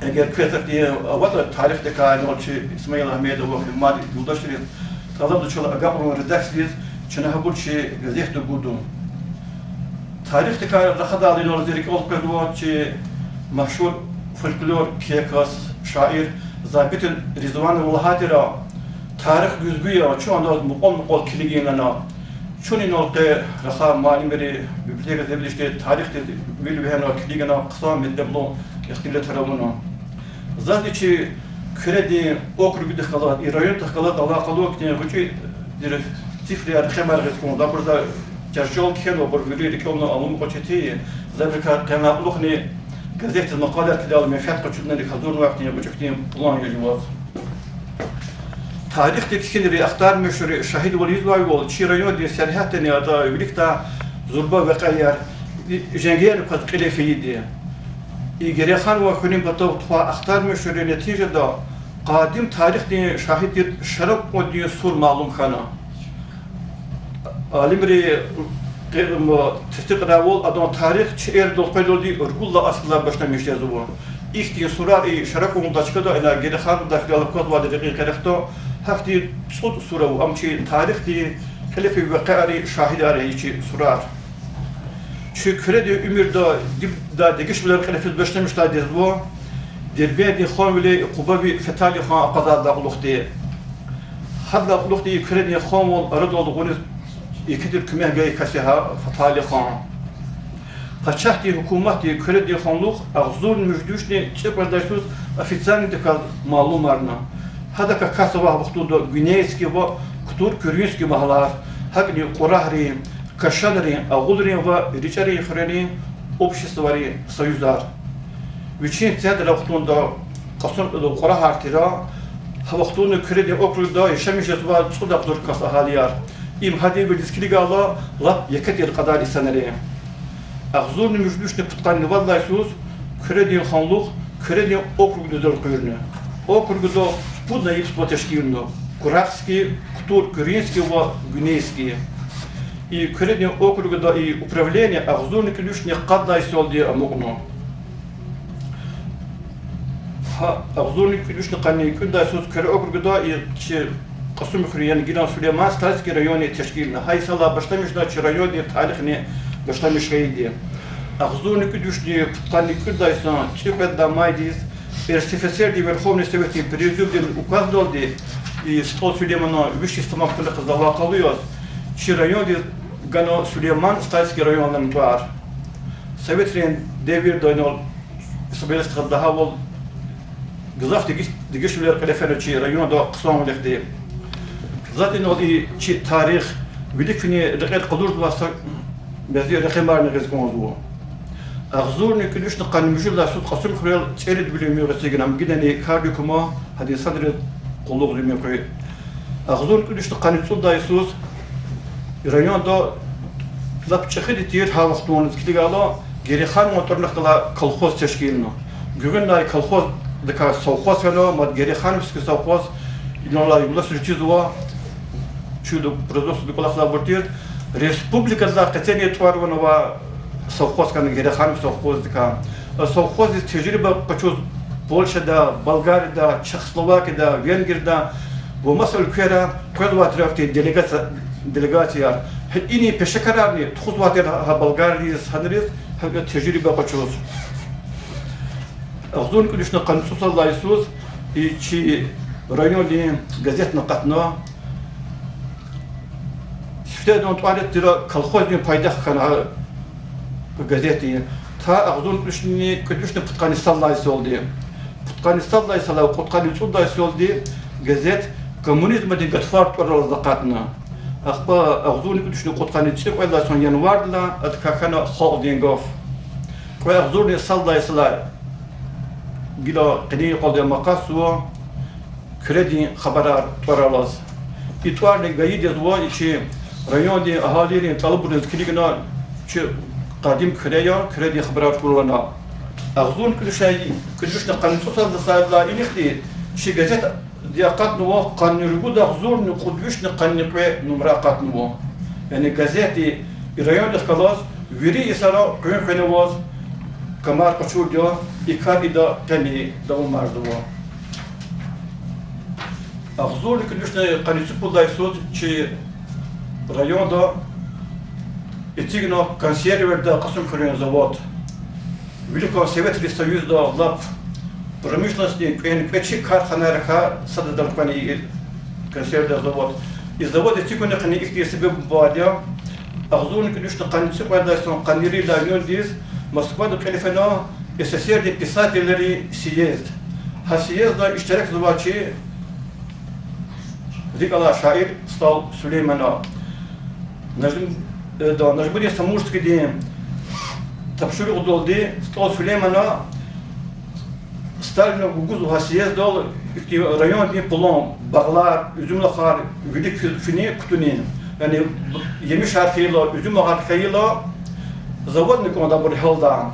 Эгер квез ахьтин аватӀа тарихдикай, инал чи Исмаил Агьмедов ва мад юлдашриз тӀалабзава чал агакьарун редакциядиз, чна гьабур чи газетда гуда. Тарихдикай рахадайла, инал зи рикӀел къвезва чи машгьур фольклор кьилкас, шаир Забитин Ризванова лагьай тир: тарих гуьзгуь я, чун адаз мукьвал-мукьвал килигин лагьана. Чун инал къе рахай муаллимри, библиотека заведующийди тарихдиз вил вегьена, килигна, хъсан метлеблу ихтилатар авуна. Заз и чи Куьредин округдихъ галаз, и райондихъ галаз алакъалу хьтин гъвечӀи тир цифраяр, рекьемар гъиз хьун, за абур за чарчел кхьенва, абур вири рикӀелни аламукьун четин я. За абурукай къенлай кьулухъни газетдиз макъалаяр кхьидайла менфят къачуналди гьазурнавай хьтин гъвечӀи хьтин план я жуваз. Тарихдин кхьинри, ахтармишунри шагьидвал ийизвайвал, чи райондин сергьятдани ада виликдай зурба вакъиаяр, женгер кваз кьиле фейиди. И Гереханван хуьруьн патав тухвай ахтармишунрин нетижада къадим тарихдин шагьид тир Шарак кьундин сур малум хьана. Алимри къе-, м, тестикьарайвал, адан тарих чи эрадал къведалди ругуд лагьай асирдилай башламиш жезва. Ихьтин сурар и Шарак кьундин чкада, ина Гереханвалай хьиз алакъвазвайди рекьин къерехда, гьахьтин цӀуд сур ава, ам чи тарихдин кьиле фейи вакъиайрин шагьидар я и чи сурар. Чи Куьредин уьмуьрда дибдай дегишвилер кьиле физ башламишдай жезва Дербентдин ханвилер Къубави Фетали хан акъвазайдалай кьулухъди. Гьадалай кьулухъди Куьредин ханвал арадал гъуниз еке тир куьмек гайи кас я гьа Фетали хан. Пачагьдин гьукуматди Куьредин ханлухъ агъзурни муьжуьд вишни цӀикьвед лагьай йисуз официальный даказ малумарна. Гьадакай кас авай вахтунда Гвинейский ва Ктур-Куьринский магьлар, гьакӀни Кьурагьрин, Кашанрин, Агъулрин ва РикӀерин хуьрерин обществайрин союзар. Вичин центр а вахтунда Кьасум-, Кьурагьар тир. Гьа вахтунда Куьредин округда яшамиш жезвай цӀуд агъзур кас агьалияр. Им гьа девирдиз килигайла лап еке тир кьадар инсанар я. Агъзурни муьжуьд вишни пудкъанни вад лагьай йисуз Куьредин ханлухъ Куьредин округдиз элкъуьрна. Округда пуд наибство тешкилна: Курахский, Ктур-Куьринский ва Гвинейский. И Куьредин округда и управление агъзурни кӀуьд вишни къад лагьай йисалди амукьна. Гьа агъзурни кӀуьд вишни къанни кӀуьд лагьай йисуз Куьре округда и чи Кьасумхуьруьн, яни гилан Сулейман-Стальский райони тешкилна. Гьа йисалай башламишна чи райондин тарихни башламиш хьайиди. Агъзурни кӀуьд вишни пудкъанни кӀуьд лагьай йисан цӀикьвед лагьай майдиз РСФСРдин Верховный Советдин президиумдин указдалди и СтӀал Сулейманан виш йис тамам хьунихъ алакъалу яз чи райондиз гана Сулейман-Стальский районан тӀвар. Советрин девирда инал са бес лагьайвал гзаф дегиш-, дегишвилер кьиле фена чи районда хъсанвилихъди. ЗатӀ инал и чи тарих виликни рекьер къалурзавай са бязи рекьимарни гъиз кӀанзава. Агъзурни кӀуьд вишни къанни муьжуьд лагьай йисуз Кьасумхуьрел ЦӀеридвилин муьгъ эцигна, ам гилани кардик кума, гьадан садриз къуллугъзава муькъуь. Агъзурни кӀуьд вишни къанни цӀуд лагьай йисуз районда лап чӀехиди тир гьа вахтуниз килигайла Гереханван тӀварунихъ галай колхоз тешкилна. Гуьгъуьнлай колхоздикай совхоз хьана, мад Герехановский совхоз, инал алай юлдашри чизва, чуьлда производствода кӀвалахзавайбур тир, республикадилай къецени тӀвар-ван авай совхоз хьана Герехановский совхоздикай. А совхоздиз тежриба къачуз Польшадай, Болгариядай, Чехословакиядай, Венгриядай ва маса уьлквейрай къвезвай тир ахьтин делегаци-, делегацияр. Гьа инин пешекарарни тухузвай тир гьа Болгариядиз, гьанариз, гьа тежриба къачуз. Агъзурни кӀуьд вишни къанни цӀусад лагьай йисуз и чи райондин газетни акъатна. Сифтени-адан тӀвар тир колхоздин пайдах хьана газетдин. Та агъзурни кӀуьд вишни, кӀуьд вишни пудкъанни сад лагьай йисалди. Пудкъанни сад лагьай йисалай кьудкъанни цӀуд лагьай йисалди газет Коммунизмдин гатфар тӀвар алаз акъатна. Ахпа агъзурни кӀуьд вишни кьудкъанни цӀикьвед лагьай йисан январдилай адакай хьана Халкьдин гаф. Кьве агъзурни сад лагьай йисалай гила къенин юкьвалди ам акъатзава Куьредин хабарар тӀвар алаз. И тӀварни гайиди язва и чи райондин агьалийрин тӀалабуриз килигна, чи къадим Куьре я, Куьредин хабарар жугъурай лагьана. Агъзурни кӀуьд вишни, кӀуьд вишни къанни цӀусад йисалай инихъди чи газетди акъатнава къанни ругуд агъзурни кьуд вишни къанни кьве нумра акъатнава. Яни газетди и райондихъ галаз вири йисара къуьн хвенваз камар къачурди я, и кар ида къени давамарзава. Агъзурни кӀуьд вишни къанни цӀипуд лагьай йисуз чи районда эцигна консервердин Кьасумхуьруьн завод. Виликан Советрин Союзда лап промышленностдин кӀвенкӀвечи карханайрикай садазни элкъвена и консервердин завод. И завод эцигунихъни ихьтин себеб авайди я. Агъзурни кӀуьд вишни къанни цӀикьвед лагьай йисан къанни ирид лагьай июндиз Москвада кьиле фена СССРдин писателрин съезд. Гьа съезда иштиракзавай чи рикӀ алай шаир СтӀал Сулеймана. Нажм-, э, да, Нажмудин Самурскийдин тапшуругъдалди СтӀал Сулеймана Сталина вугузва гьа съездал ихьтин райондин план, багълар, уьзуьмлухар вилик фи-, финин, кутунин. Яни емишар хьайила, уьзуьмар хьайила, заводни кӀанда абур гьалда.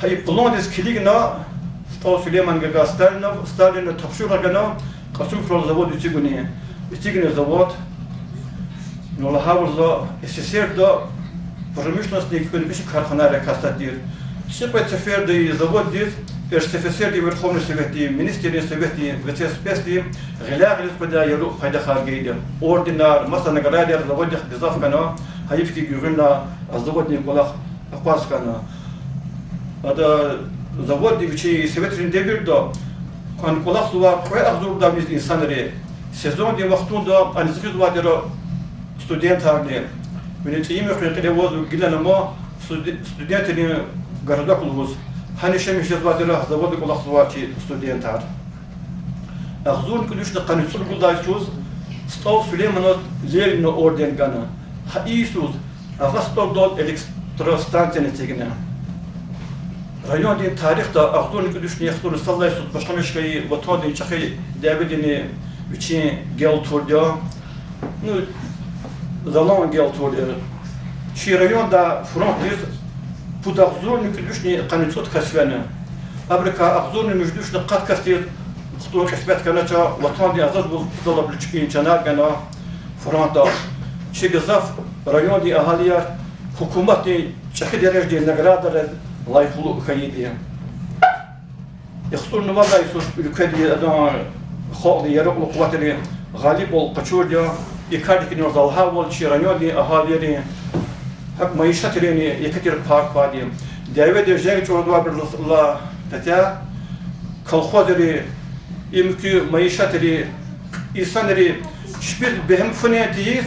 Гьа и пландиз килигна, СтӀал Сулейман гьакӀ Сталина, Сталина тапшуругъ гана Кьасумхуьрел завод эцигуни. Эцигна завод, ну, лагьайвал, СССР-да промышленностни экономический карханайрикай сад тир. ЦӀикьвед сеферда и заводдиз РСФСР-дин Верховный Советдин, Министррин Советдин, ВЦСПС-дин гъиляй-гъилиз къведай яру пайдахар гайиди. Орденар, маса наградияр заводдихъ гзаф хьана, гьайиф хьи, гуьгъуьнлай а заводдин кӀвалах акъваз хьана. Ада заводди вичин советрин девирда кӀан кӀвалахзавай кьве агъзурдавай низ инсанри. Сезондин вахтунда ани гъизвайди тир студентарни. Вини цӀийи муькъуьн кьиле авазва гилана ма студе-, студентрин городок лугьуз. Гьана яшамиш жезвайди тир заводда кӀвалахзавай чи студентар. Агъзурни кӀуьд вишни къанни цӀуругуд лагьай йисуз СтӀал Сулейманаз Ленина орден гана. Гьа и йисуз Агъа СтӀалдал электростанцияни эцигна. Райондин тарихда агъзурни кӀуьд вишни яхцӀурни сад лагьай йисуз башламиш хьайи Ватандин ЧӀехи дяведини вичин гел турди я, ну, залан гел турди я. Чи районда фронтдиз пуд агъзурни кӀуьд вишни къанни цӀуд кас фена. Абурукай агъзурни муьжуьд вишни къад касдиз хтун кьисмет хьанач, Ватандин азадвал патал абуру чпин чанар гана фронтда. Чи гзаф райондин агьалияр гьукуматдин чӀехи дережадин наградайриз лайихлу хьайиди я. ЯхцӀурни вад лагьай йисуз уьлкведи адан халкьдин яракьлу къуватри гъалибвал къачурди я. И кардик инал за лагьайвал чи райондин агьалийрин гьакӀ майишатрини еке тир пай квайди я. Дяведа женг чӀурзавайбурулай къецяй колхозри, и муькуь майишатри, инсанри чпиз бегьем финан тийиз,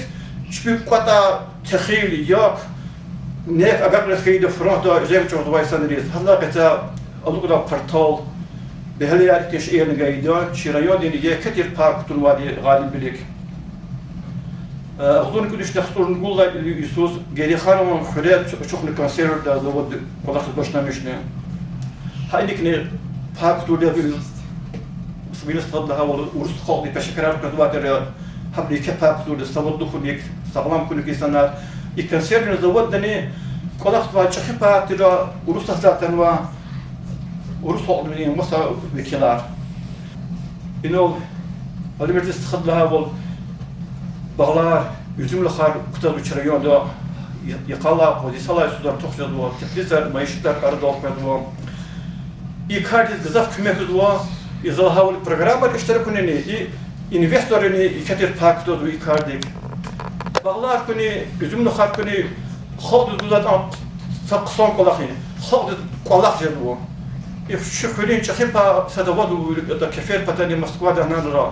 чпин кӀватӀай техил, як, нек агакьариз хьайиди фронтда женг чӀурзавай инсанриз. Гьадалай къецяй алукӀдай партал, бегьлеяр, ихьтин шейэрни гайиди я. Чи райондини еке тир пай кутунвайди я гъалибвилик. Агъзурни кӀуьд вишни яхцӀурни гуд лагьай йисуз Герейханован хуьре ачухна консервный завод кӀвалахиз башламишна. Гьа иникни пай кутурди я, виниз стхади лагьайвал, урус халкьдин пешекарар къвезвай тир, гьабуру еке пай кутурди я, савадлу хьуник, сагълам хьуник инсанар. И консервный заводдани кӀвалахзавай чӀехи пай тир урусатрилай атанвай урус халкьдин маса векилар. Инал Алимирдиз стхади лагьайвал, багълар, уьзуьмлухар кутазва чи районда, я-, йикъалай, къваз йисалай йисуз артух жезва, теплицаяр, майишатар арадал къвезва. И кардиз гзаф куьмек гузва, и за лагьайвал программайра иштиракунини, и инвесторрини еке тир пай кутазва и кардик. Багълар хьуни, уьзуьмлухар хьуни халкьдиз гузвай са хъсан кӀвалах я, халкьдиз кӀвалах жезва. И чи хуьруьн чӀехи пай сада авазва, ада кеферин патани Москвадай гьанра.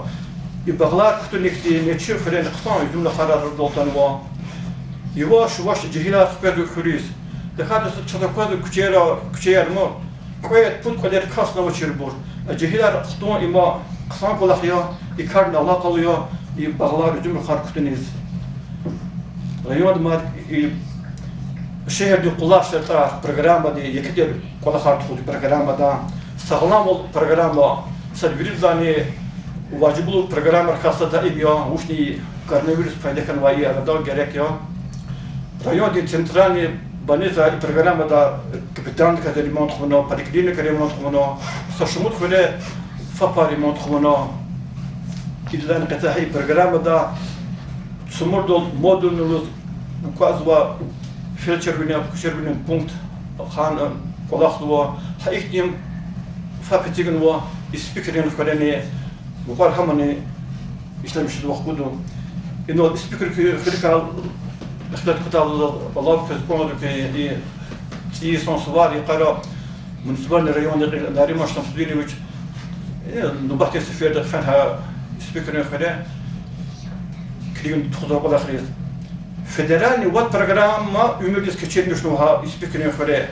И багълар кутуникди чи хуьрени хъсан уьзуьмлухар арадал атанва. Яваш-яваш жегьилар хквезва хуьруьз. ТахьайтӀа чаз аквазва куьчеяр, куьчеяр ма, кьвед-пуд кӀвалера касни авачирбур. Жегьилар хтун има хъсан кӀвалах я, и карни алакъалу я, и багълар, уьзуьмлухар кутуниз. Районда мад и шегьердин къулай шартӀар программада, еке тир кӀвалахар тухуз программада, сагъламвал программа, сад виридалайни важиблу программайрикай сад даим я, вучни коронавирус пайда хьанвай и арадал герек я. Райондин центральный больницада и программада капитальный кьиле ремонт хъувуна, поликлиника ремонт хъувуна, са шумуд хуьре ФАП-ар ремонт хъувуна. Идалайни къецяй и программада цумурдал модульный лугьуз кӀвазвай фельдшервилин, акушервилин пункт хьана кӀвалахзава. Гьа ихьтин ФАП эцигнава Испикрин хуьрени, мукьвара гьамани ишлемишзава хкудун. Инал Испикрин хуьр-, хуьруькай ихтилат кутайла, алав квез кӀанзава хьи, и цӀийи йисан сувар йикъара муниципальный райондин кьил Нариман Шамсудинович, э, нубатдин сеферда фена гьа Испикрин хуьре, килигна тухузвай кӀвалахриз. Федеральный вад программа уьмуьрдиз кечирмишнава гьа Испикрин хуьре.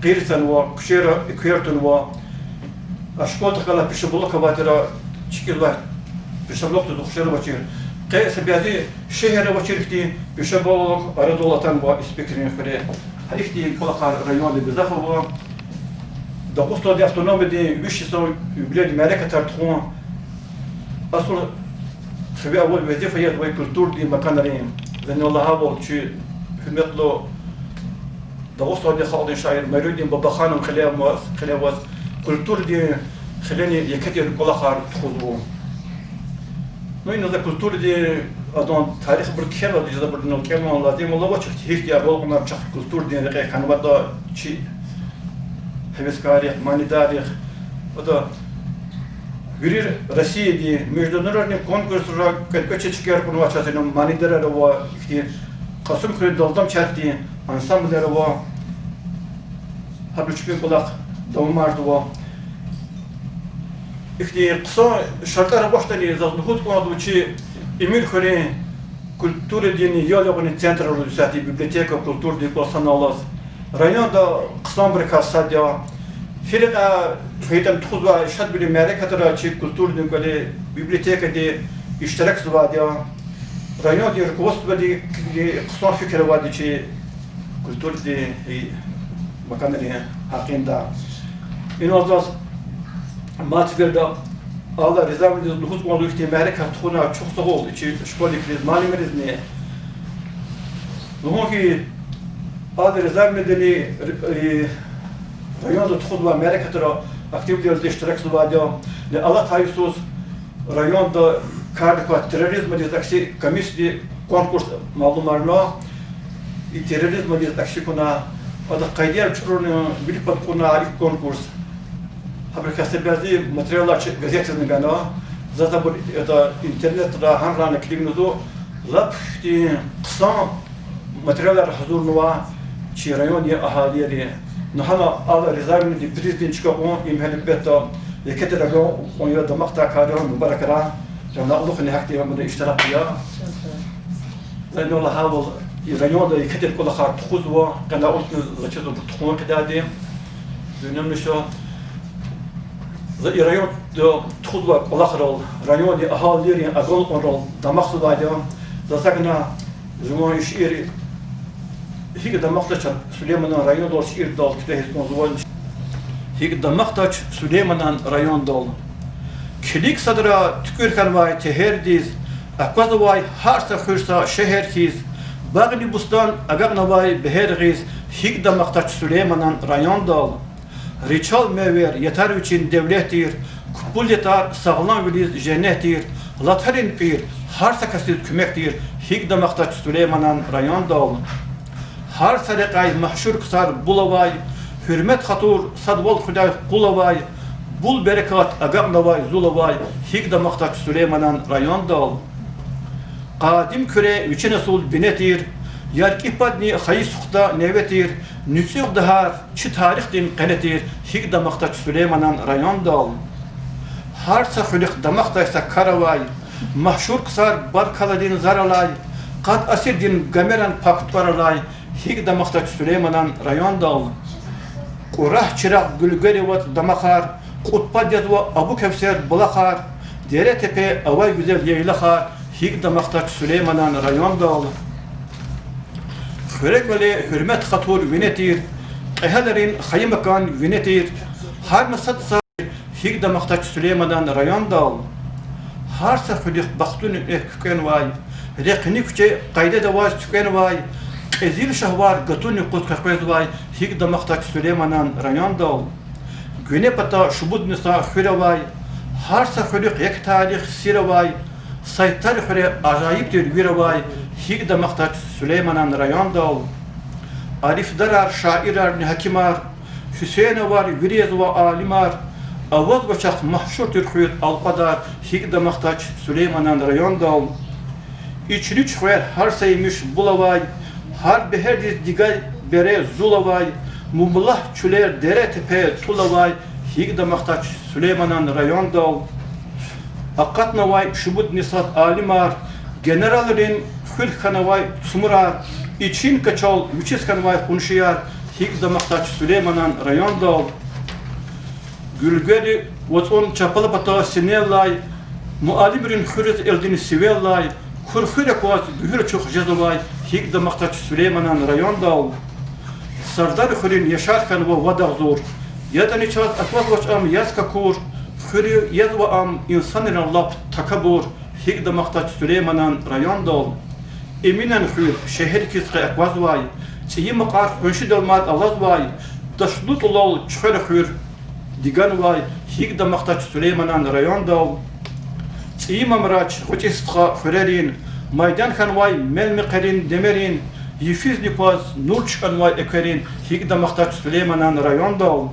Къир цанва, куьчейра эквер тунва. А школадихъ галай пищеблок авай тир, чкӀизвай пищеблок туз ухшар авачир. Къе са бязи шегьерра авачир хьтин пищеблок арадал атанва Испикрин хуьре. Гьа ихьтин кӀвалахар районда гзаф ава. Дагъустандин автономиядин виш йисан юбилейдин мярекатар тухун, асул Хиве авай везифа яз авай культурадин маканрин, зани лагьайвал чи гьуьрметлу Дагъустандин халкьдин шаир Майрудин Бабаханов кьиле аваз, кьиле аваз культурадин хилени еке тир кӀвалахар тухузва. Ну, ина за культурадин адан тарихбур кхьенвайди, за абурун кӀелун лазим авач, гьихьтин агалкьунар чахъ культурадин рекье хьанватӀа чи гьевескаррихъ, манидаррихъ. Ада вири Россиядин международный конкурсра кӀвечӀи чкаяр кьунвай чаз ина манидарар ава, ихьтин Кьасумхуьруьн далдам чархдин ансамблар ава, гьабуру чпин кӀвалах давамарзава. Ихьтин хъсан шартӀар авачтӀани, заз лугьуз кӀанзава чи Эминхуьруьн культурадин ял ягъунин централда исятда библиотека культурадин кӀвал саналлаз, районда хъсанбурукай сад я. Гьи рекьяй хьайитӀани тухузвай шадвилин мярекатра чи культурадин кӀвале, библиотекади иштиракзавайди я. Райондин руководстводи хъсан фикир авайди я чи культурадин и маканрин гьакъиндай. Инал заз мад сеферда Алла Ризаевнадиз лугьуз кӀанзава, ихьтин мярекат тухуна, чухсагъул чи школьникриз, муаллимризни. Лугьун хьи, Алла Ризаевнадини районда тухузвай мярекатра активдалди иштиракзавайди я. Алатай йисуз районда кардик квай терроризмдиз акси комиссияди конкурс малумарна, и терроризмдиз акси кьуна, ада къайдаяр чӀурурна вилик пад кьуна и конкурс. Гьабурукай са бязи материалар чи газетдизни гана. Заз абур, это, интернетра гьанрани килигнава, лап ихьтин хъсан материалар гьазурнава чи райондин агьалийри. Ну гьана Алла Ризаевнади призни чка кьун, им гьелбетда еке тир агалкьун я, дамахдай кар я, мубаракрай. Жаван алукьни гьахьтин абурун иштиракди я. За ина лагьайвал, и районда еке тир кӀвалахар тухузва, къене авуртӀани, за чизва абур тухун къведайди. Дуьньямни ша за и районда тухузвай кӀвалахрал, райондин агьалийрин агалкьунрал дамахзавайди я. За сакӀани жуван шиир ГьикӀ дамахдач Сулейманан райондал шиирдал куьтягьиз кӀанзава. ГьикӀ дамахдач Сулейманан райондал. Килиг садра туькӀуьр хьанвай тегьердиз, аквазвай гьар са хуьр са шегьер хьиз, багъни бустан агакьнавай бегьер гъиз, гьикӀ дамахдач Сулейманан райондал. Ричал мевер ятар вичин девлет тир, купул ятар сагъламвилиз женнет тир, латарин пӀир гьар са касдиз куьмек тир, гьикӀ дамахдач Сулейманан райондал. Гьар са рекьяй машгьур ксар бул авай, гьуьрмет-хатур, садвал хуьдай къул авай, бул берекат агакьнавай, зул авай, гьикӀ дамахдач Сулейманан райондал. Къадим Куьре вичин асул бине тир, яркӀи падни хайи сухда неве тир, нуьцӀуьгъ дагьар чи тарихдин къене тир, гьикӀ дамахдач Сулейманан райондал. Гьар са хуьлихъ дамахдай са кар авай, машгьур ксар баркалладин зар алай, къад асирдин гамеран пак тӀвар алай, гьикӀ дамахдач Сулейманан райондал. КӀурагь, Чирагъ, Гуьлгери вацӀ дамахар, кьуд пад язва Абу Кевсер булахар, дере-тепе авай гуьзел яйлахар, гьикӀ дамахдач Сулейманан райондал. Хуьре-кӀвале гьуьрмет-хатур вине тир, кьегьалрин хайи макан вине тир, гьар на сад са гьикӀ дамахдач Сулейманан райондал. Гьар са хуьлихъ бахтунин экв куькӀвенвай, рехъни куьче къайдада аваз туькӀвенвай, кьезил шагьвар гатун юкъуз къекъвезвай, гьикӀ дамахдач Сулейманан райондал. Гуьне пата шумудни са хуьр авай, гьар са хуьруьхъ як тарих, сир авай, Сайтар хуьре ажайиб тир вир авай, гьикӀ дамахдач Сулейманан райондал. Арифдарар, шаирарни гьакимар, Гьуьсейнавар вири язва алимар, авазва чахъ машгьур тир хуьр Алкьвадар, гьикӀ дамахдач Сулейманан райондал. Ични чуьхвер гьар са емиш бул авай, гьар бегьердиз дигай бере зул авай, мублагь чуьлер, дере-тепе тӀул авай, гьикӀ дамахдач Сулейманан райондал. Акъатнавай шумудни сад алимар, генералрин хуьр хьанавай цумурар, ичин качал вичиз хьанвай къуншияр, гьикӀ дамахдач Сулейманан райондал. Гуьлгери вацӀун чапала пата синеллай, муаллимрин хуьруьз элдин сивеллай, кур хуьр акваз гуьгьуьр ачух жезвай, гьикӀ дамахдач Сулейманан райондал. Сардархуьруьн яшар хьанва вад агъзур, ятӀани чаз аквазвач ам яз какур, хуьруь язва ам инсанрин лап такабур, гьикӀ дамахдач Сулейманан райондал. Эминан хуьр шегьер хьиз къе аквазвай, цӀийи макьар къуншидал мад алазвай, ташлу тӀулал Чуьхвера хуьр диганвай, гьикӀ дамахдач Сулейманан райондал. ЦӀийи мамрач, гъвечӀи стха хуьрерин, майдан хьанвай мел-мехъерин, демерин, йифизни кваз нур чкӀанвай экверин, гьикӀ дамахдач Сулейманан райондал.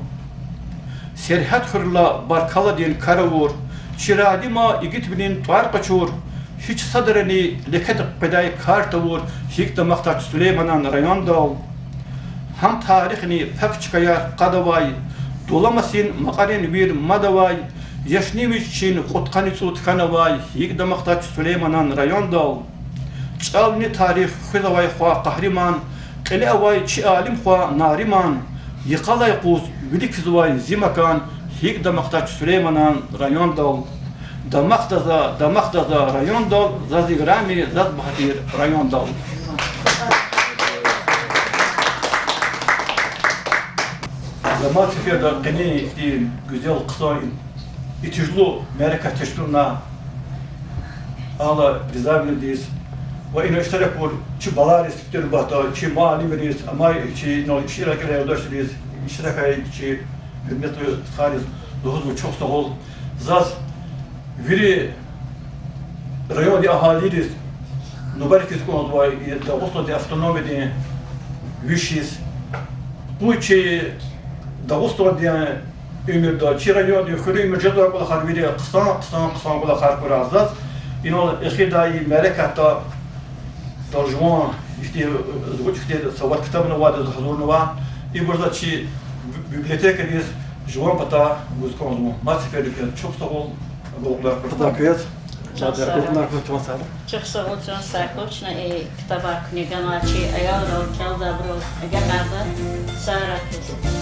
Сергьят хуьрла баркалладин кар авур, чи радима игитвилин тӀвар къачур, гьич садрани леке къведай кар тавур, гьикӀ дамахдач Сулейманан райондал. Гьам тарихни пак чкаяр къад авай, дуламасин макьарин вир мад авай, яшни вич чин кьудкъанни цӀуд хьанавай, гьикӀ дамахдач Сулейманан райондал. ЧӀални тарих хуьзвай хва Къагьриман, кьиле авай чи алим хва Нариман, йикъалай къуз вилик физвай зи макан, гьикӀ дамахдач Сулейманан райондал. Дамахда за, дамахда за райондал, заз играми, заз багьтир райондал. За мад сеферда къенин ихьтин гуьзел хъсан итижлу мярекат тешкилна Алла Ризаевнадиз ва ина иштиракур чи балариз, ктуьрбатда чи муаллимриз, амай чи ина иштиракай юлдашриз, иштиракай чи гьуьрметлу стхайриз лугьузва чухсагъул. Заз вири райондин агьалийриз мубаракиз кӀанзавай и Дагъустандин автономиядин виш йис. Къуй чи Дагъустандин уьмуьрда, чи райондин хуьруьн уьмуьр жезвай кӀвалахар вири хъсан, хъсан, хъсан кӀвалахар хьурай заз. Инал эхирдай мярекатда жуван ихьтин, зугъуч ихьтин са вад ктабни авайди заз гьазурнава. Ибур заз чи биб-, библиотекадиз жуван патай гуз кӀанзава. Мад сеферда квез чухсагъул, агалкьунар хьурай квез. Чухсагъул, чан сагъ хьуй, чна и ктабар куьне ганвай чи аялрал, кӀелдайбурал агакьарда. Сагърай квез.